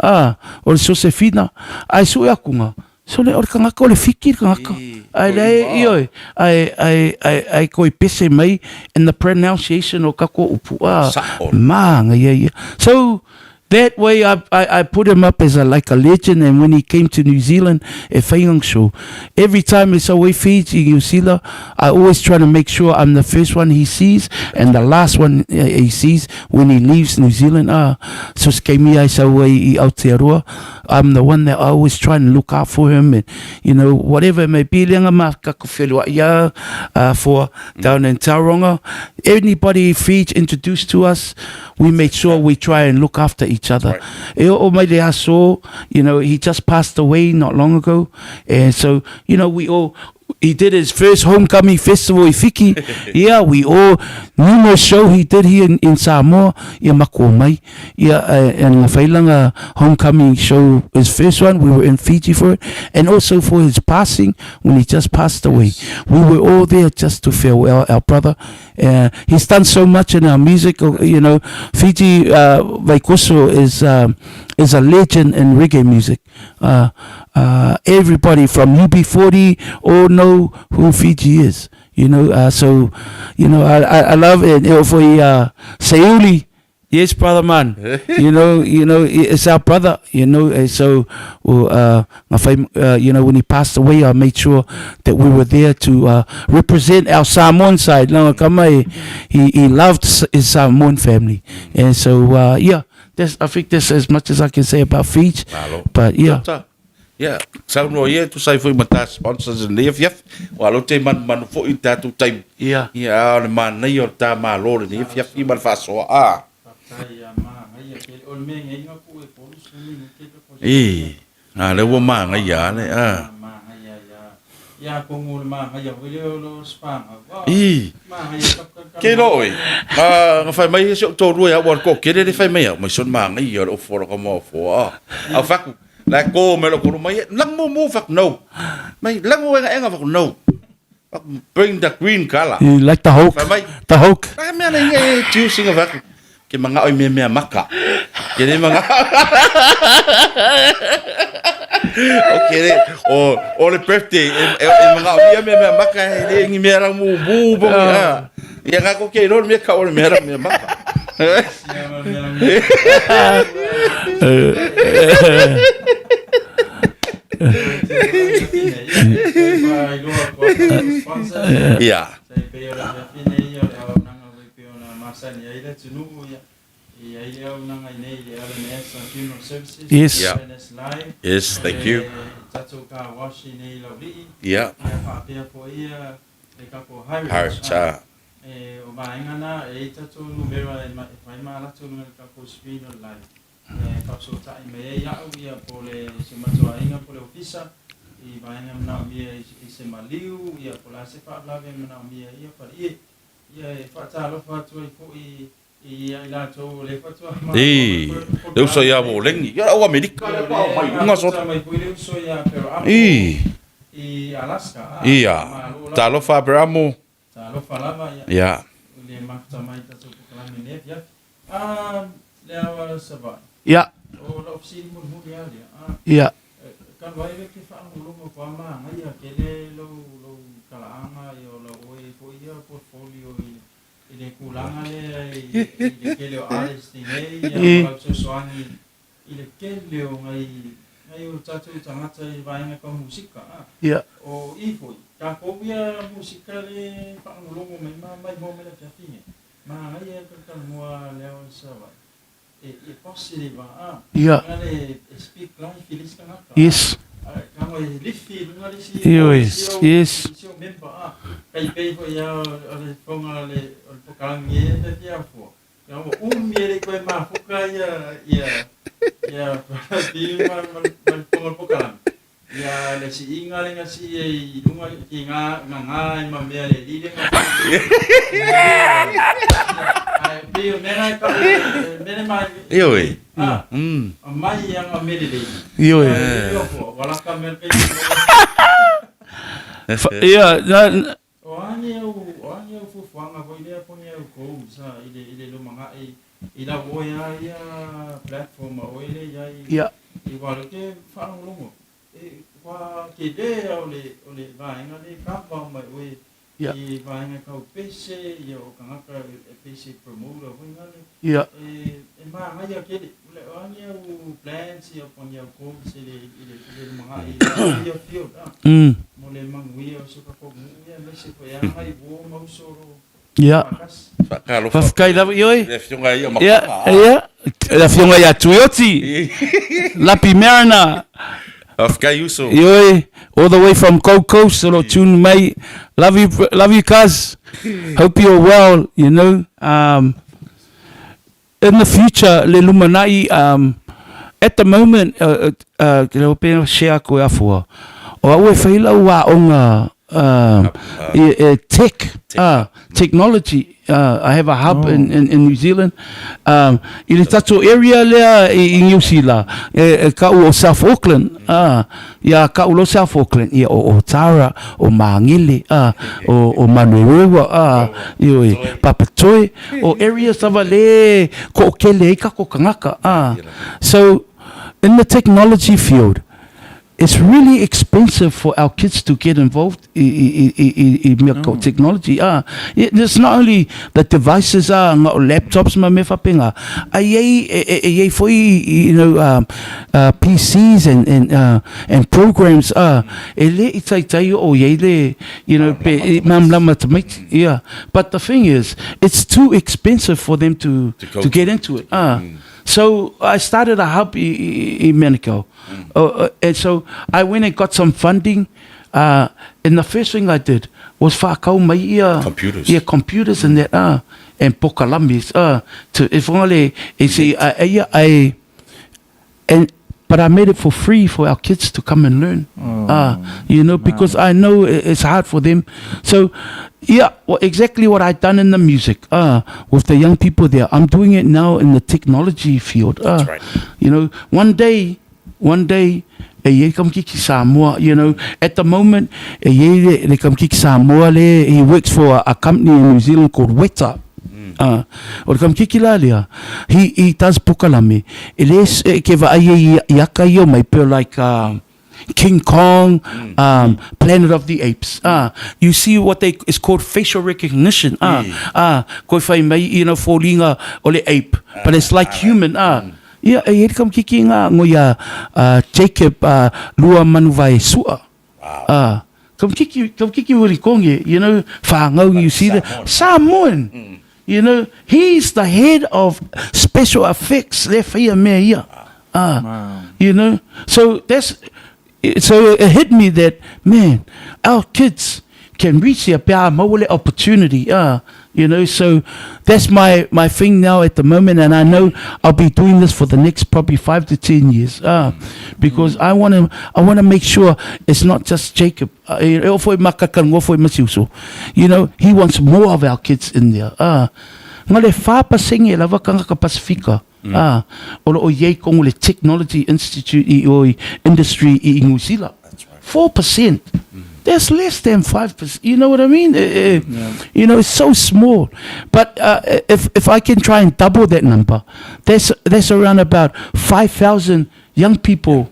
ah, o le Sosefina. Ae sue akuga, Sole, o le tagata o le Fiti le tagata. Ae leai, ioe, ae, ae, ae, ae toe pese mai in the pronunciation o tatou upu, ah, Sa'o. mānaia ia. So, that way I, I, I put him up as a, like a legend and when he came to New Zealand e whai ngā show, every time it's away Fiji, New Zealand, I always try to make sure I'm the first one he sees and the last one he sees when he leaves New Zealand. Ah, so se keimi ai sau ai i Aotearoa, I'm the one that I always try and look out for him and you know whatever it may be lenga ma ka ko whenua ia for down in Tauranga anybody Fiji introduced to us we make sure we try and look after each other e oo mai le aso you know he just passed away not long ago and so you know we all he did his first homecoming festival i Fiki. Yeah, we all, numerous show he did here in, in Samoa, ia mako mai. Yeah, and la whailanga homecoming show, his first one, we were in Fiji for it. And also for his passing, when he just passed away. We were all there just to farewell our brother. He's done so much in our music, you know. Fiji Veikoso is, is a legend in reggae music. Uh, uh, everybody from UB40 all know who Fiji is. You know, so, you know, I, I, I love it. You know, for Seuli, yes, brother man. You know, you know, it's our brother, you know, and so, well, you know, when he passed away, I made sure that we were there to represent our Samoan side. No, kama, he, he loved his Samoan family. And so, yeah, that's, I think that's as much as I can say about Fiji. Malo. But yeah. Tota. Yeah, saunoa ia e tusa ai foi ma tā sponsors i lenei afiafi. Ua alo te manumanu foi i le tatou taimi. Yeah. Ia, a o le manaia o le tā Malo i lenei afiafi ma le faasoa. A. Faafetai ia manaia tele. O le mea ngeiga ku e 30 minute pe ko Ii, a lea ua manaia a le, a. Manaia ia. Ia kongu le manaia foi lea o lo spanga. Ii. Manaia ka ka. Ke iloa oe, na, na fai mai e si ou toalua ia au a le toatele le fai mai au, mai sona manaia o le ofu o laka maofoa. A. Au fai atu, la e kō mai lou kolo mai, lago mumu fai atu, no. Mai, lago engaenga fai atu, no. Bring the green colour. You like the Hulk? Fai mai. The Hulk. A mea nei e juicing of atu. Ke mangao i mea mea maka. Ke le mangao. Okay, le, o, o le birthday, e, e, e mangao ia mea mea maka, e le ngi mea rau mu mu, bo, ah. Ia ngā ko ke ro mea ka o le mea rau mea maka. Ia. Yes. Yeah. Yes, thank you. Yeah. Pirates, ah. E, o vaega na, e i tatou numera e, e fai ma latou luga le tatou screen o le live. E faafesootai mai ai au ia po le si o matou aiga po le ofisa i vaega manaomia i, i se maliu ia po le a se faalavelave e manaomia ia faleie. Ia e faatalofa atu ai foi i a i latou o lea faatoa ma Ii, le uso ia Wolengi. Ia au Amerika lea pa mai luga sota. mai foi le uso ia Aperamo Ii. i Alaska. A, Ia. malo lava. Talofa Aperamo. Talofa lava ia. Ia. O le mafuta mai tatou polokalame nei afiafi. Ah, le awa Savaii. Ia. O lau fesili mulimuli lava lea. Ah, Ia. talu ai le ke faalogologo koa manaia tele lou lou talaaga ia o lau oe foi ia portfolio i i le tulaga lea i i le tele o artist i nei ia ma lau fesoasoani i le tele o nai nai o tatou tagata i vaega tau musika a. Ia. O i foi, tatou ia musika le faalogologo mai ma maimoa mai le afiafi nei. Manaia e talatalanoa le ao i Savaii. E e positive a. Ia. Luga le e speak life i le isi tagata a. Yes. A tago e lifi i luga le isi Ioe. isi au Yes. isi au member a. Kai pei foi a o le fofoga o le o le pokalagi e te fia fua. Ia ua umi e le i toe mafuka ia ia ia Pi ma ma le fofoga o le pokalagi. Ia le siiga le na sii ai i luga ki nga ngā ai ma mea le li le nga Ae pei o mea na e kau mea le ma Ioe. Ioe. Ia, na, O a ni au, o a ni au fuafuaga foi lea po ni au goals a i le, i le lumanai i lau oe a ia platform a oe lea i ai i ua le ke faalogologo e ua tele a o le, o le vaega lea e cover uma e oe i vaega tau pese ia o tagata e pese promoter foi ngale e, e manaia tele. O a ni au plans ia po ni au goals i le, i le, i le lumanai i lau ia field a mo le manuia o si o tatou nuu ia aemaise foi e agai uo ma uso o lo o faatasi. Faatalofa Faafetai lava ioe. Le afioga ia Ia, Makoga. ia, le afioga ia Tuioti, Lapi Mariner. Faafetai uso. Ioe, all the way from Gold Coast o lo o tune mai. Love you, love you cuz. Hope you're well, you know. Um, In the future, le lumanai, um, at the moment, uh, uh, ke leo pena share koe afua, o au e whai lau aonga, um, e, e tech, technology, I have a hub in, in, in New Zealand, um, i le tatou area lea i, i New Zealand, e, e kau o South Auckland, ia kau lo South Auckland, ia o Otara, o Māngere, o, o Manurewa, ioi, Papatoe, O areas lava le koʻokele ai kako kangaka. Ah. So, in the technology field, it's really expensive for our kids to get involved i, i, i, i, i mea kau technology. Ah. It's not only the devices ah, ngā o laptops ma mea whapenga. A iei, e, e, e iei foi, you know, PCs and, and, and programs, ah, e le i taitai o iei le, you know, pe, i mamlama tamaiti. Yeah. But the thing is, it's too expensive for them to, to, to get into it. So I started a hub i, i, i Manukau. And so I went and got some funding. And the first thing I did was whakau mai ia Computers. ia computers and that, and pokalamis, to, e whangale, e se, eia, ai, And but I made it for free for our kids to come and learn. You know, because I know it's hard for them. So, yeah, well, exactly what I've done in the music, with the young people there. I'm doing it now in the technology field. That's right. You know, one day, one day, e i ai kamikiki Samoa, you know, at the moment, e i ai le, le kamikiki Samoa le, he works for a company in New Zealand called Weta. Ah, o le kamikiki la lea, he, he does pokalame, e le, e ke vaai ai i, i aka ia mai peo like, King Kong, Planet of the Apes. Ah, you see what they, it's called facial recognition. Ah, ah, koe whai mai, you know, fōlinga o le ape, but it's like human. Ah, ia, e i ai le kamikiki ngā ngoi a, a Jacob, Lua Manuvae Sua. Ah, kamikiki, kamikiki huri konge, you know, whāngau, you see the, Samoan. You know, he's the head of special effects, le whaia mea ia. Ah, you know, so that's, so it hit me that, man, our kids can reach there pe a maua le opportunity, you know, so that's my, my thing now at the moment, and I know I'll be doing this for the next probably 5 to 10 years, because I wanna, I wanna make sure it's not just Jacob. E o foi makaka ngo foi masiuso. You know, he wants more of our kids in there. Nga le 4% lava kangaka Pasifika. O lo o iai kongo le Technology Institute i o i industry i New Zealand. 4%. That's less than 5%. You know what I mean? You know, it's so small. But if I can try and double that number, that's around about 5,000 young people,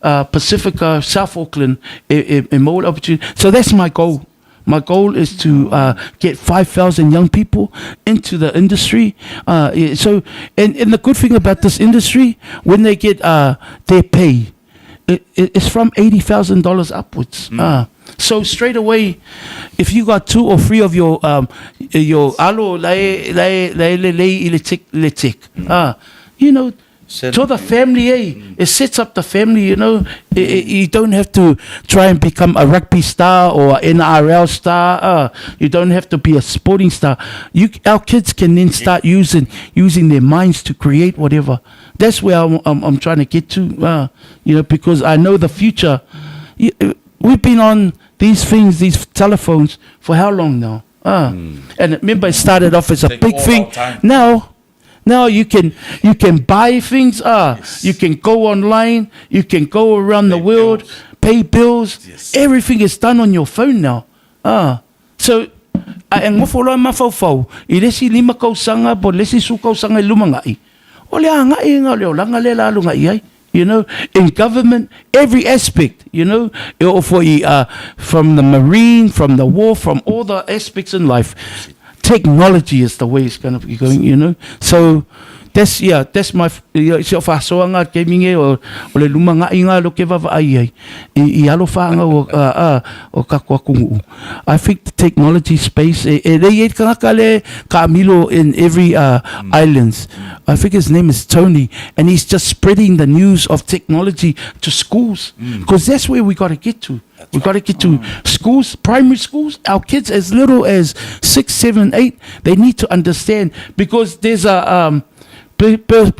Pasifika, South Auckland, e, e, e maua le opportunity. So that's my goal. My goal is to get 5,000 young people into the industry. Yeah, so, and the good thing about this industry, when they get their pay, it's from $80,000 upwards. So straight away, if you got 2 or 3 of your alo lae, lae, lae lelei i le tech, le tech, you know, to the family, eh? It sets up the family, you know. You don't have to try and become a rugby star or an NRL star. You don't have to be a sporting star. Our kids can then start using their minds to create whatever. That's where I'm trying to get to, you know, because I know the future. We've been on these things, these telephones, for how long now? And remember, it started off as a Take big all thing. our time. Now, Now you can you can buy things ah you can go online you can go around the Pay world bills. pay bills Yes. everything is done on your phone now ah so a e ngofo loa mafaufau i le isi lima kausaga po o le isi su kausaga i lumanai o le agai ina o le olaga lea la aluga i ai you know in government every aspect you know e oo foi i uh, from the marine from the war from all the aspects in life technology is the way it's going to be going you know so that's yeah that's my yeah, si o faasoaga gaming e o, o le lumagaʻiga lo ke vaavaai ai i, i alo faagau o, uh, uh, o kako atunuu I think the technology space e, e lei ai le tagata le kaamilo in every uh, islands I think his name is Tony and he's just spreading the news of technology to schools because that's where we got to get to We got to get to schools, primary schools. Our kids, as little as 6, 7, 8, they need to understand because there's a um,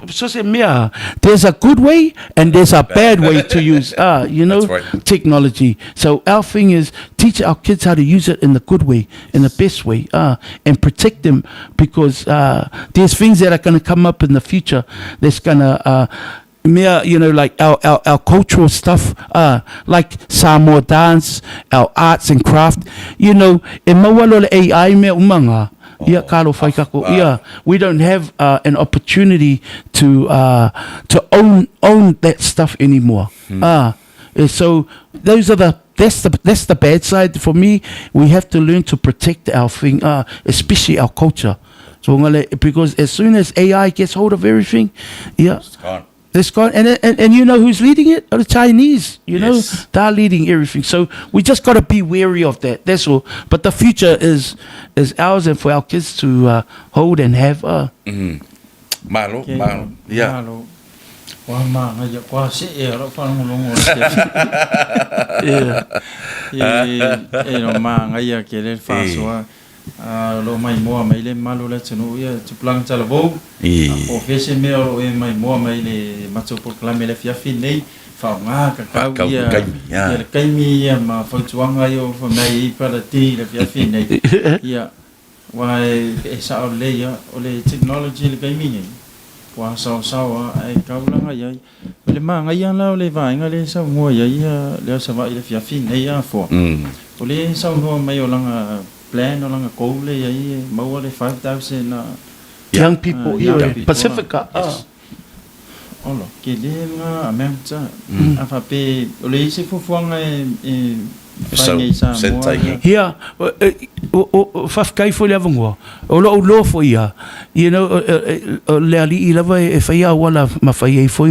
so se mea, there's a good way and there's a bad way to use, you know, That's right. technology. So our thing is teach our kids how to use it in the good way, in the best way, and protect them because there's things that are going to come up in the future that's going to mea, you know, like our, our, our cultural stuff, like Samoa dance, our arts and craft, you know, e maua loa le AI mea uma ngā, ia ka alo whai kako, ia, we don't have uh, an opportunity to, uh, to own, own that stuff anymore. Eh, so those are the, that's the, that's the bad side for me. We have to learn to protect our thing, especially our culture. So ngale, because as soon as AI gets hold of everything, yeah, It's gone. it's gone. And, and, and you know who's leading it? Oh, the Chinese, you know, Yes. they're leading everything. So we just got to be wary of that. That's all. But the future is is ours and for our kids to hold and have. Malo, Ke malo. Yeah. Malo. Kua māngaia, kua see a lau faalogologo o le afiafi. Yeah. E, e no māngaia ke le faasoa. A, o loo maimoa mai le mamalu o le atunuu ia tupulaga talavou. Po o fea se mea o loo e maimoa mai le matou polokalame i le afiafi lenei, faaaoga kakau ia ia le taimi ia ma fautuaga ia ua fai mai ai Brother D i le afiafi lenei. Ia, aua e sao lelei ia, o le technology i le taimi lenei, ua saosaoa ae taulaga i ai. O le manaia la o le vaega lea e saunoa i ai le Ao Savaii i le afiafi lenei afoa, o lea e saunoa mai o lana plan, o lana goal lea i ai e maua le 5,000 Young people, young ioe, people. Pasifika. Yes. Olo, tele lena amount. A faapea o le isi fuafuaga e fai nei i Samoa ia. Ia, faafetai foi le avanoa. O lou iloa foi ia, you know, o le alii lava e faia auala ma fai ai foi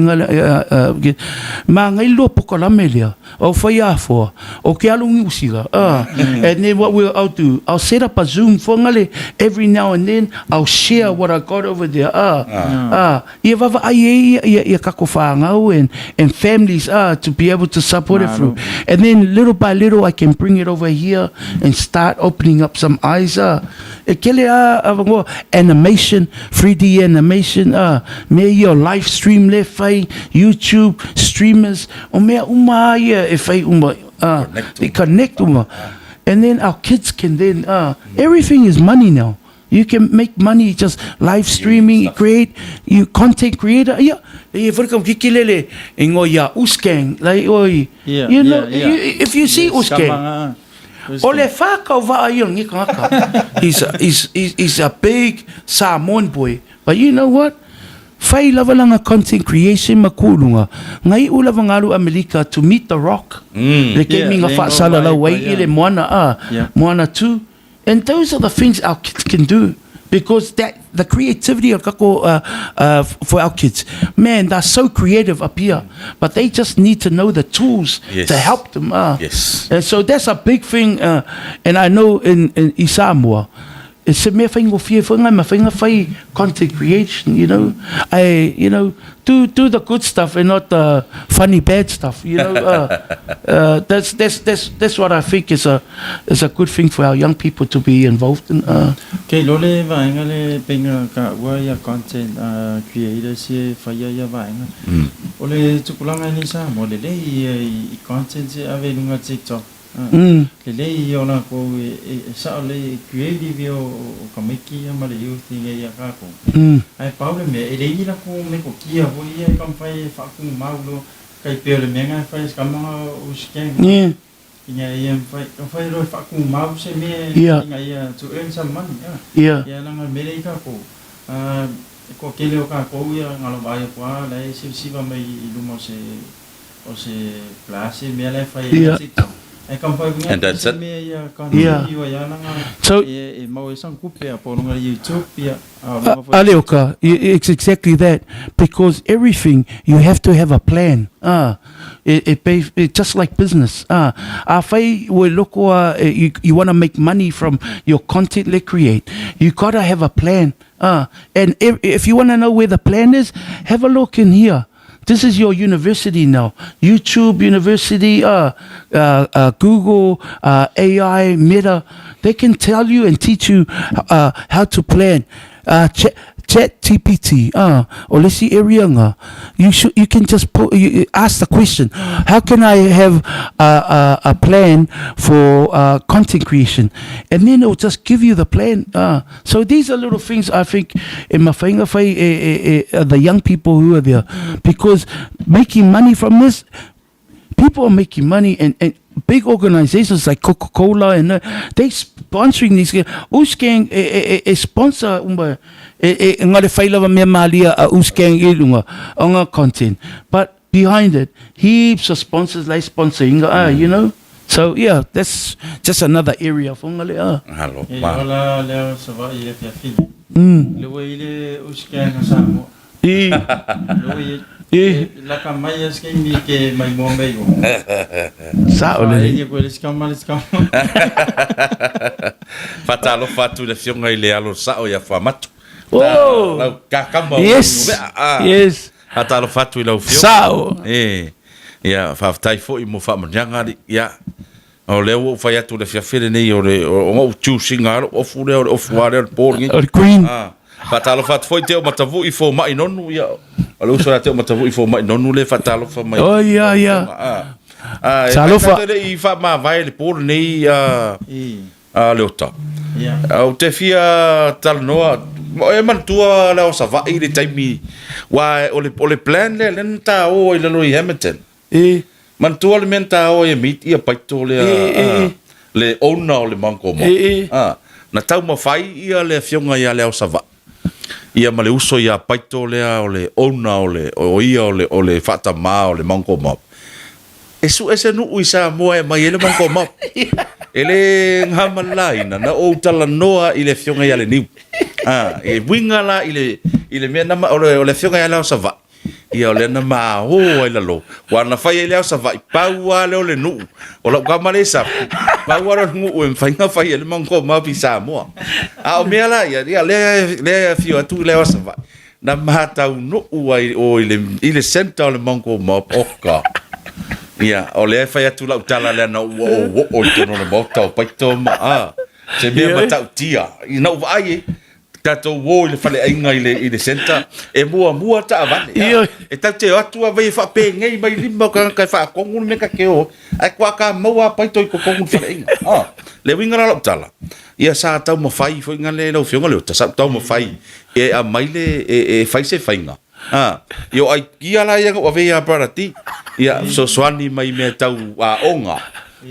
magai le lua pokalame lea. O fai afoa, o ke alu Niu Sila, and then what we'll, I'll do, I'll set up a Zoom fagale every now and then, I'll share what I got over there, ia vaavaai ai ia, ia, ia kako whāngau and, and families, to be able to support it through. And then little by little I can bring it over here and start opening up some eyes, E kele a avangoa, animation, 3D animation, a mea ia o live stream le whai, YouTube, streamers, o mea uma a ia e whai uma, a, they connect uma. And then our kids can then, everything is money now. You can make money just live streaming, create, you content creator, ia, e whare ka kikilele, e ngoi ia Usgang, like, oi, you know, you, if you see Usgang, O le whakawaa ia o lenei tangata. He's a, he's, he's, he's a big Samoan boy. But you know what? Whai lava langa content creation ma kūlunga. Ngai u lava ngalu Amerika to meet the rock. Le ke minga Yeah, whaasalalau ai i le moana a, moana tū. And those are the things our kids can do. Because that the creativity of kako for our kids, man, they're so creative up here, but they just need to know the tools to help them. And so that's a big thing, and I know in, in i Samoa, e se mea whaingofie whai ngai ma whainga whai content creation, you know. I, you know, do do the good stuff and not the funny bad stuff, you know. That's, that's, that's, that's what I think is a, is a good thing for our young people to be involved in. Kei lo le vaega le peinga ka ua ia content creators e whaia ia vaega. O le tupulaga i nei Samoa lelei ia i content e ave i luga TikTok. Lelei ia o lakou e sao lelei e creative ia o tamaiti ia ma le youth ina ia kakou. Ae pau le mea e leai ni lakou metotia foi ia e taumafai e faatumau loa tai pei o le mea na e fai e si tama o Usigang ina ia mafai taumafai loa e faatumau se mea ina ia to earn some money. Ia leaga o le mea lea i kakou e toatele o kakou ia na o le vaai atu lava la e sivasiva mai i luma o se o se place mea la e fai ai ia TikTok. Ae taumafai atu And that's se it. mea ia continue ai lava So- e maua ai sana tupe a po o luga o le YouTube ia a o luga foi Aleoka, it's exactly that. Because everything, you have to have a plan. Ah, it, it, it just like business. Ah, afai ua loko a, you want to make money from your content le create, you gotta have a plan. Ah, and if you want to know where the plan is, have a look in here. This is your university now. YouTube University, Google, AI, Meta. They can tell you and teach you how to plan. Chat, Chat GPT, o le isi area nga, you should, you can just put, you ask the question, how can I have a plan for content creation? And then it will just give you the plan. So these are little things I think e mawhainga whai e, e, e, the young people who are there. Because making money from this, people are making money and, and big organizations like Coca-Cola and they sponsoring these Usgang e, e, e, e sponsor uma e, e, ngare whai lava mea malia a Usgang i runga o ngā content. But behind it, heaps of sponsors like sponsoring, you know. So yeah, that's just another area for ngale ah. Alo, E ma. ola lea o Savaii i le afiafi nei. Le ua i le Usgang o Samoa. I. Le ua i I. e laka mai a se taimi ke mai moa mai o. Sao lelei. Faaili aku e le isi kama le isi kama. Faatalofa atu i le Afioga i le Alo Sao ia Fuamatu. Oh! Lau kakama o Yes. Mea. Ah. Yes. Faatalofa atu i lau Afioga. Sao. E. Ia, faafetai foi mo faamanuiaga alii. Ia, o lea ua ou fai atu i le afiafi lenei, o le, o ou choosing-a lou ofu lea, o le ofu lava lea o le po lenei. O le green. Ah, faatalofa atu foi i Teomatavui fomai nonu, ia, o le uso ia Teomatavui fomai nonu lea e faatalofa mai. Oh, ia, ia. Ah, ah, e, Talofa. tatou te le i faamavae i le po lenei, ah, I. ah, Leota. Ia. Ou te fia talanoa, e manatua le ao Savaii i le taimi, aua o le, o le plan lea, lea na ta o ai i lalo i Hamilton. E. Manatua le mea na ta o ai e meet ia Paito lea, E, e, e. le owner o le Mount Gomorrah. E, e. Ah, na taumafai ia le afioga ia le ao Savaii, ia ma le uso ia Paito lea o le owner o le, o ia o le, o le faatamā o le Mount Gomorrah. E sue se nuu i Samoa e aumai ai le Mango Mob. E le gamalaina na ou talanoa i le afioga ia Leniu. Ah, e uiga la i le, i le mea na, o le, o le afioga ia Leao Savaii, ia o lea na maō ai lalo. Ua na fai ai Leao Savaii, pau lava lea o le nuu. O lau tama le Safu, pau lava lea o le nuu e mafai ona fai ai le Mango Mob i Samoa. A o mea la ia, ia lea, lea e afio atu i Leao Savaii. Na mataunuu ai o i le, i le centre o le Mongo Mob, oka. Ia, o lea e fai atu lau tala lea na ua ou oo i totonu o le maota o Paito ma, a, se mea matautia. Ina ou vaai e, tatou o i le faleaiga i le, i le centre, e muamua taavale. A, e tatou te o atu lava ia faapengei mai lima o tagata e faatonu le mea ta te o ai. Ae toa maua a Paito i totonu o le faleaiga. A, le uiga la o lau tala, ia sa taumafai foi na le lau Afioga Leota, sa taumafai e aumai le, e, e fai se faiga. A, i o aikia la ia na ou ave ia Brother T, ia fesoasoani mai i mea tau aoga.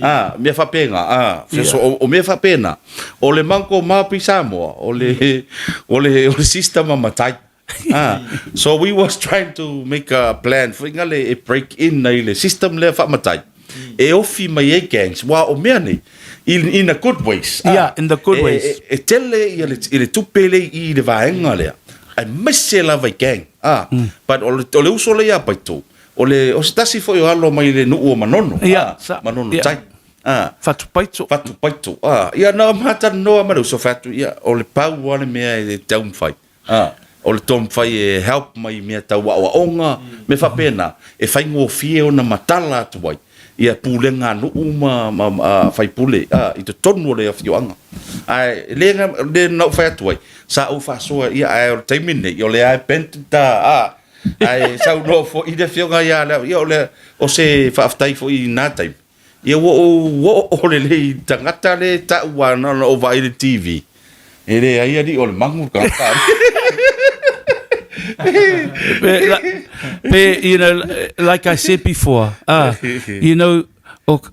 A, mea faapena, a, fesoaso, o, o mea faapena. O le Manko Mapi Samoa, o le, o le, o le system a matai. Ah, so we was trying to make a plan foi ngale e break in ai le system lea faamatai. E ofi mai ai gangs, wa o mea nei, in, in a good ways. Ah, yeah, in the good e, ways. E, e, e tele ia le, i le tupe le i le vaega lea. Aemaise lava i gang. Ah, mm. But o le, o le uso lea ia Paito, o le, o se tasi foi o alo mai le nuu o Manono. Yeah, ah, sa, Manono yeah. tai. Ah. Fatupaito. Fatupaito. Ah, ia na matalanoa ma le uso fai atu, ia, o le pau lava le mea e taumafai. Ah, o le taumafai e help mai i mea tau aoaoga, mea faapena, e faigofie ona matala atu ai ia pulega a nuu ma, ma, ma faipule ah, i totonu o le afioaga. Ae le, le na ou fai atu ai, sa ou faasoa ia, ae o le taimi lenei, o lea e bent ta, ah, ae saunoa foi le afioga ia, ia o le, o se faafetai foi i na taimi. Ia ua ou oo lelei i le tagata lea e tau aua na ona ou vaai i le TV, e leai alii o le magu le tagata. Pe, you know, like I said before, uh, you know,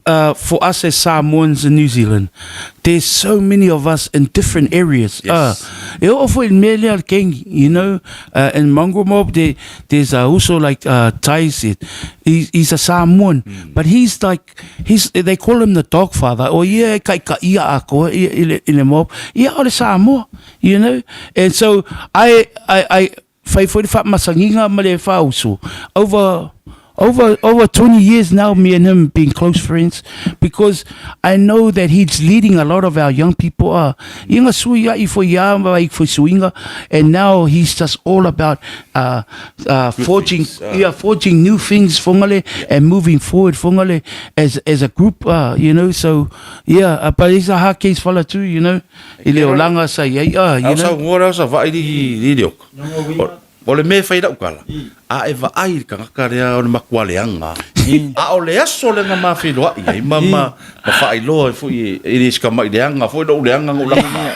uh, for us as Samoans in New Zealand, there's so many of us in different areas. Yes. Uh, e oo foi i le mea lea le kengi, you know, uh, in Mongrel Mob, there, there's uh, also like uh, Tai said, he's, he's a Samoan, mm. but he's like, he's, they call him the dog father, o ia e kai ka ia a koe i, i, le, i le mob, ia o le Samoa, you know, and so I, I, I, Whai foi le whaamasangiga ma le whaauso. Over, over, over 20 years now, me and him been close friends because I know that he's leading a lot of our young people. Uh, inga sui ia i foi ia ma i foi suinga, and now he's just all about uh, uh, forging, things, uh. yeah, forging new things fongale and moving forward fongale as as a group, uh, you know. So yeah, uh, but he's a hard case fella too, you know. I le olanga sa i ai, ah, you know. Au ngora sa vaai li li le oka. O le mea e fai lau kala, a e vaai i le tagata lea o le matua leaga, a o le aso lea na ma feiloai ai ma ma ma faailoa ai foi e le si tamai leaga foi lou leaga na ou lagi mai.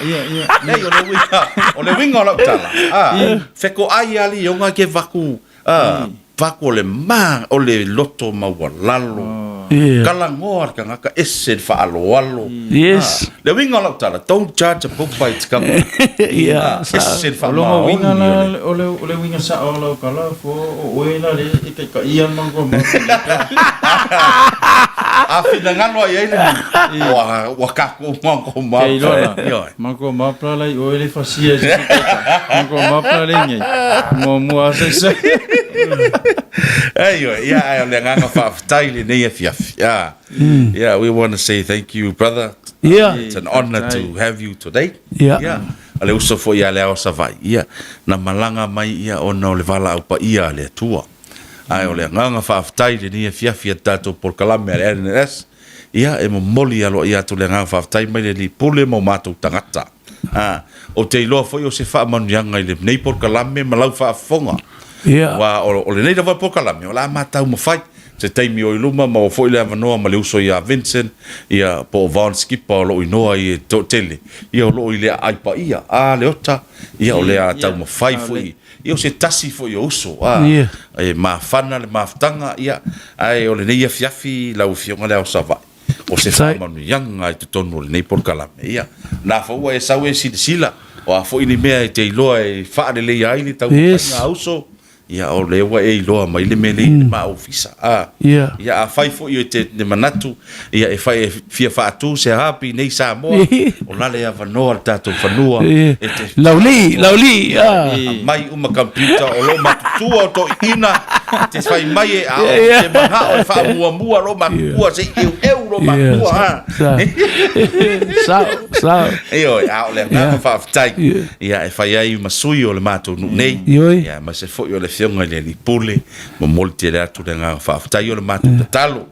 Leai, o le uiga, o le uiga o lau tala, a, fekoai lava le ioga ke vaku, a, vaku o le ma, o le loto maualalo, Yeah. Talanoa le tagata ese le faaaloalo. Yes. Ah, le uiga o lau tala, don't judge a book by its cover. Yeah. Ah, ese le O lona faamaoni uiga o la, le... o le, o le uiga sao o lau tala, fo o oe la le e taitaia le mangoa mau. A finagalo ai ai le ua, ua kākou mangoa mau. Kei loa la, Ioe. mangoa mau pla la i oe le fasia i se taita. Mangoa mau pla le ingai. Muamua asa i sa. Ioe, ia, ae o le agaga faafetai lenei afiafi. Yeah. Yeah, we want to say thank you, brother. Yeah. It's an honor to have you today. Yeah. Yeah. A le uso foi ia le ao Savaii. Ia, na malaga mai ia ona o le valaau paia a le Atua. Ae o le agaga faafetai lenei afiafi a le tatou polokalame a le NNS. Ia, e momoli aloaia atu le agaga faafetai mai le Alii Pule ma o matou tagata. Ā, ou te iloa foi o se faamanuiaga i lenei polokalame ma lau faafofoga. Ia. Aua o, o lenei lava polokalame, o le a mataumafai se taimi o i luma, maua foi le avanoa ma le uso ia Vincent, ia, po o Von Skipper o lou inoa i e toatele, ia o loo i le aai paia, a Leota, ia o le a taumafai foi, ia o se tasi foi o uso, a, e mafana le mafutaga, ia, ae o lenei afiafi lau Afioga le Ao Savaii. O se faamanuiaga i totonu o lenei polokalame. Ia, na foi ua e sau e silasila, o a foi ni mea e te iloa e faaleleia ai le taumafaiga a uso, ia, o lea ua e iloa mai le mea lea i le ma ofisa. A, ia, afai foi e te te manatu, ia, e fai e fia faatu se hub i nei Samoa, o la le avanoa le tatou fanua e te Lauli, lauli, a. Aumai uma computer o lou matutua o toeaiina te fai mai e a o te manao e faamuamua lou matutua se i eueu lou matutua ha. Sao, sao. Ioe, a o le agaga faafetai ia e fai ai ma sui o le matou nuu nei, ia aemaise foi o le Afioga i le Alii Pule, momoli tele atu le agaga faafetai o le matou tatalo.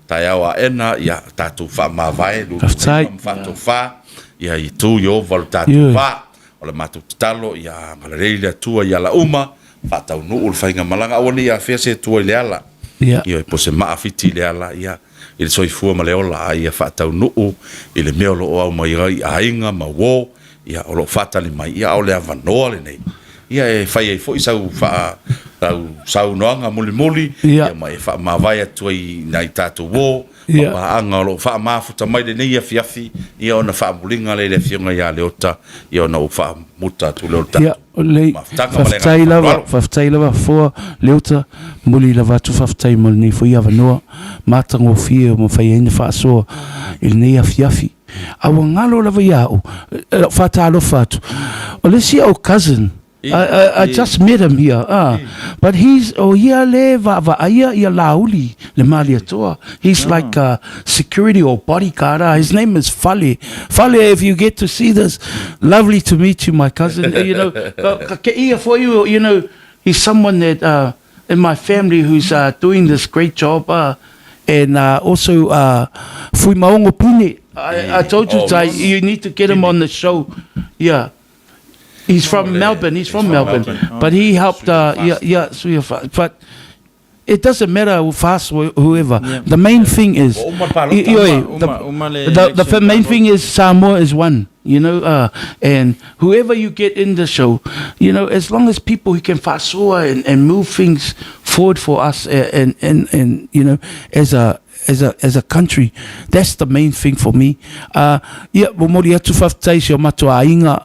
Taeao aena, ia tatou faamavae, luluina ma faatofa, ia i tu Ieova lo tatou va. O le matou tatalo, ia agalelei le Atua i ala uma, faataunuu le faigamalaga, aua ne i afea se Atua i le ala. Ioe, po o se maa fiti i le ala, ia, i le soifua ma le ola, a ia faataunuu i le mea o lo o aumai ai i aiga ma uo, ia, o lo o faatali mai, ia, a o le avanoa lenei, ia, e fai ai foi sau faa, sau saunoaga mulimuli, ia, ma e faamavae atu ai i nai tatou uo, ma paaga o lo o faamafuta mai lenei afiafi, ia, ona faamuliga lea i le Afioga ia Leota, ia, ona ou faamuta atu lea o le tatou mafutaga ma le agaga faaaloalo. Faafetai lava Foa Leota, momoli lava atu faafetai mo lenei foi avanoa matagofie ua mafai ai ona faasoa i lenei afiafi. A ua galo lava ia au, lau faatalofa atu, o le isi au cousin, I, I, I just met him here, ah, but he's, o ia le vaavaaia ia Laauli, le Malietoa. He's like a security or bodyguard, ah, his name is Fale. Fale, if you get to see this, lovely to meet you, my cousin. You know, ka, ka keia for you, you know, he's someone that, uh, in my family who's uh, doing this great job, uh, and uh, also uh, Fuimaogo Pine. I, I told you, Oh, Tai, yes. you need to get him on the show. Yeah. He's from Melbourne. He's from Melbourne. Melbourne. But he helped, uh, Suia yeah, yeah, Suia Fa- But It doesn't matter who FAS or whoever. The main thing is, Ua uma le palota. ioe, Uma, uma le the election main palota. thing is Samoa is one, you know, and whoever you get in the show, you know, as long as people who can faasoa and move things forward for us and you know, as a country, that's the main thing for me. Ia, momoli atu faafetai i si o matou aiga,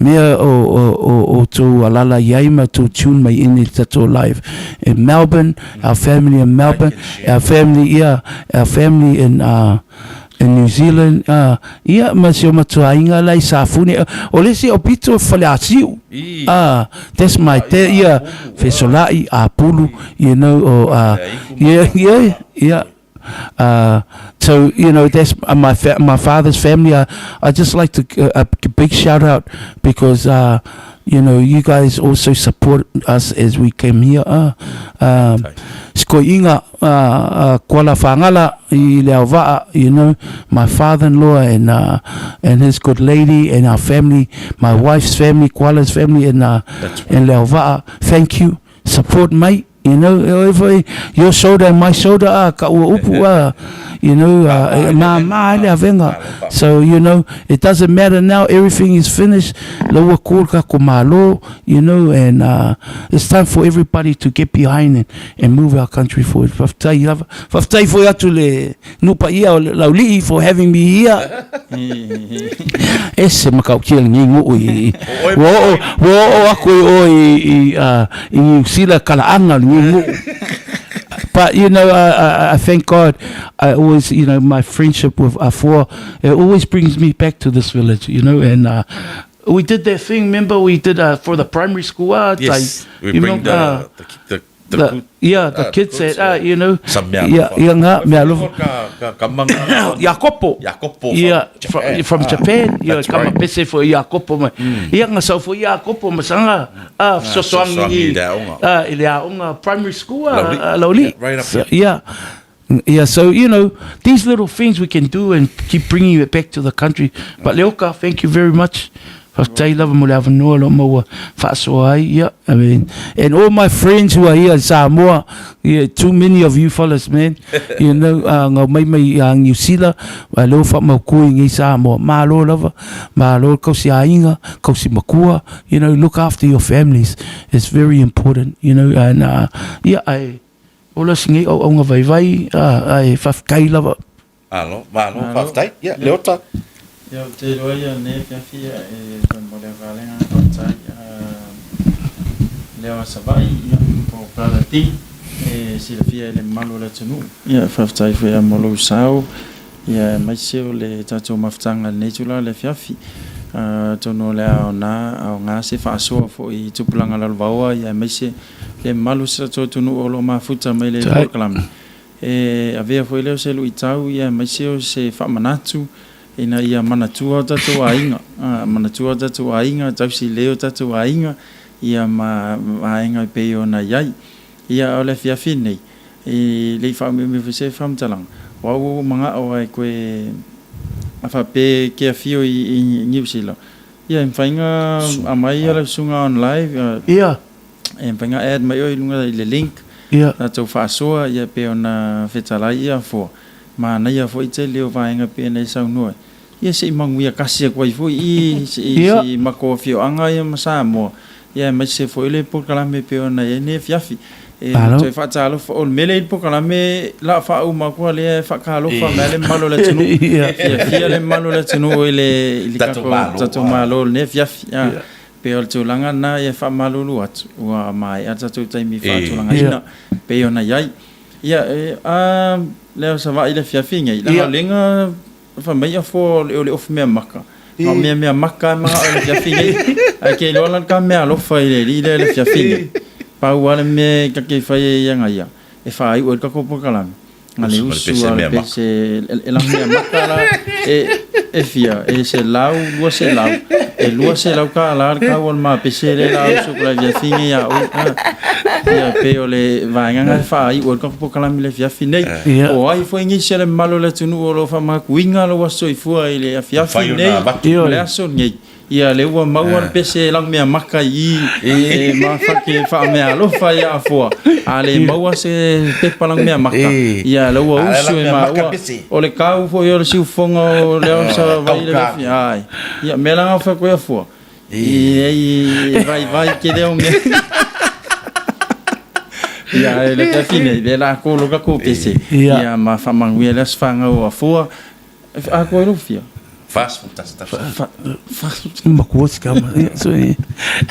mea o o o outou alala i ai ma outou tune mai ini i le tatou live in Melbourne, our family in Melbourne, our family ia, our family in uh, in New Zealand, ia ma si o matou aiga la i Safune, o le isi aupito o Faleasiu, that's my dad, ia, Fesolai, Apulu, you know, o, yeah, yeah, yeah. So, you know, that's my my father's family. I, I just like to a big shout out because, you know, you guys also support us as we came here. Sikoiinga, Kuala Whangala i le Auva'a, you know, my father-in-law and and his good lady and our family, my wife's family, Kuala's family in, in Le Auva'a. Thank you. Support mate. You know, e oi foi, your shoulder and my shoulder, ah, ka ua upu, ah, you know, ah, e māmā ai le avega. So, you know, it doesn't matter now, everything is finished, la ua kō le kako Malo, you know, and uh, it's time for everybody to get behind and move our country forward. Faafetai lava. Faafetai foi atu le nuu paia o Laulii for having me here. Ese matautia lenei nuu i ua oo ua oo aku i o i i uh, i Niu Sila kalaaga o lenei nuu. But you know, I thank God. I always, you know, my friendship with Afua, it always brings me back to this village, you know, and we did that thing, remember we did for the primary school. Yes, we you bring know, the, the, the, yeah, the kids kids, that, you know, Some mea yeah, alofa. ia ngā mea alofa. Ka, ka, ka manga. Iakopo. Iakopo from Yeah, Japan. from, from Japan. Yeah, That's kama right. pese fo Iakopo mai. Ia nga sau fo Iakopo masanga ah fesoasoani fesoasoani i i le aoga. ah, i le aoga primary school ah, Lauli. ah, Lauli. Yeah, right up So, here. yeah. Yeah, so you know, these little things we can do and keep bringing it back to the country. But Leoka, thank you very much. Faafetai lava mo le avanoa lo maua faasoa ai. Yeah, I mean, and all my friends who are here in Samoa, yeah, too many of you fellas, man. You know, ngau mai mai New Zealand, leo whaamauku i ngei Samoa. Malo lava, malo kausi aiga, kausi makua, you know, look after your families. It's very important, you know, and yeah, I ola si ngei auaunga vaivai, ai faafetai lava. Malo, malo, faafetai. Ia, Leota. Ia, ou te iloa ia lenei afiafi ia e toe momoli atu lava le agaga faafetai i leo a Savaii ia po o Brother D e silafia e le mamalu o le atunuu. Ia, faafetai foi ia mo lou sao ia aemaise o le tatou mafutaga i lenei itula o le afiafi. Atonu o le a aoga aoga se faasoa foi i tupulaga lalovaoa ia aemaise le mamalu o si tatou atunuu o lo o mafuta mai le polokalame. E avea foi lea o se luitau ia aemaise o se faamanatu ina ia manatua o tatou aiga, manatua o tatou aiga, tausi lelei o tatou aiga ia ma vaega e pei ona i ai. Ia a o le afiafi lenei, e le i faaumiumi foi se faamatalaga, o au ua ou manao lava e koe a faapea e ke afio i Niu Sila, ia e mafai ona aumai lau susuga on live, Ia. E mafai ona add mai oe i luga i le link tatou faasoa ia pei ona fetalai ia Afoa. Manaia foi tele o vaega pei ona e saunoa ai. Ia se i manuia kasi atu ai foi i se i matou afioaga ia ma Samoa ia aemaise foi le polokalame pei ona i ai nei afiafi. E toe faatalofa, o le mea lea i le polokalame la a faauma atu a lea e faatalofa mai lava le mamalu o le atunuu. Fiafia le mamalu o le atunuu i le tatou Malo i lenei afiafi. Pei o le tulaga lena e faamalulu atu, ua maea le tatou taimi faatulagaina pei ona i ai. Ia, a le ao Savaii i le afiafi nei, leaga o lena fai mai afoa o le ofu meamaka, na o mea meamaka lava e manao i le afiafi nei. Ae ke iloa la le ta meaalofa i le alii lea i le afiafi nei. Pau lava le mea e ta te fai ai ia ia, e faaiu ai le tatou polokalame. Na le usu a le pese e la mea maka la e fia e selau 200 e 200 tala le tau o le ma pese le la usu ko la afiafi nei ia oi ia pei o le vaega lena e faaiu ai le tatou polokalame i le afiafi nei. Po o ai foi nisi o le mamalu o le atunuu o lo o faamatuina lou aso soifua i le afiafi nei ma le aso lenei. Ia lea ua maua le pese lanumeamata i i e mafake faameaalofa ia Afoa. A le maua se pepa lanumeamata, ia lea ua usu e maua. O le kau foi o le siufofoga o le ao sa vai le afi. Ai. Ia mea la fai ko Afoa. I e vaivai tele au mea. Ia e le afi nei, le la ko lo ka ko pese. Ia ma faamanuia le aso fanau o Afoa. A koe lou fia? 41 tausaga. Matua si kama. Ia, so e.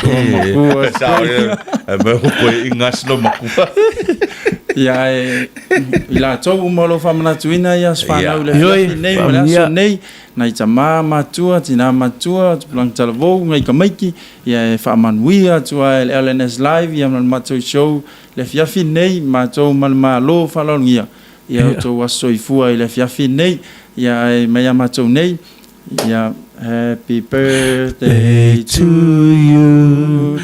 Matua. Sao e, e me ho koe inga slo matua. Ia e, i latou uma o lo o faamanatuina ia aso fanau i le afiafi nei ma le aso nei, nai tamā matua, tinā matua, tupulaga talavou, nai tamaiti, ia e faamanuia atu lava e le LNS Live ia ma le matou show i le afiafi nei, matou ma le Malo faaaloalogia. Ia outou aso soifua i le afiafi lenei, ia ae mai a matou nei, ia Happy birthday to you,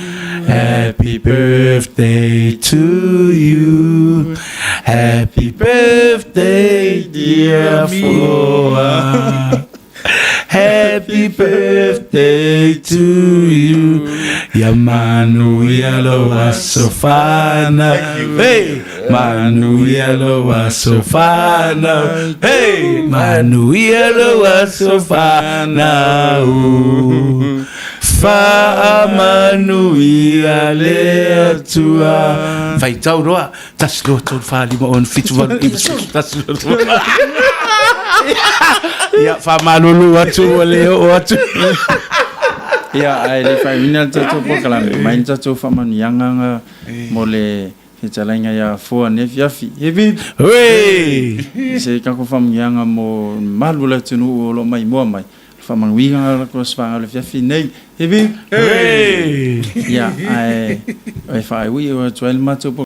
happy birthday to you, happy birthday dear Afoa. Happy birthday to you Ia manuia lou aso fanau Hey! Manuia lou aso fanau Hey! Manuia lou aso fanau Faamanuia le Atua Faitau loa 1, 2, 3, 4, 5, 6, 7, 8, 9, 10, 11, Ia, faamalulu atu ua le oo atu. Ia, ae le i faaiuina le tatou polokalame, mai le tatou faamanuiaga mo le fetalaiga ia Afoa nei afiafi. Hip hip! Hooray! Se tatou faamanuiaga mo le mamalu o le atunuu o lo o maimoa mai. Le faamanuiaga la tou aso fanau i le afiafi nei. Hip hip! Hooray! Ia, ae faaiuiu atu ai le matou polokalame.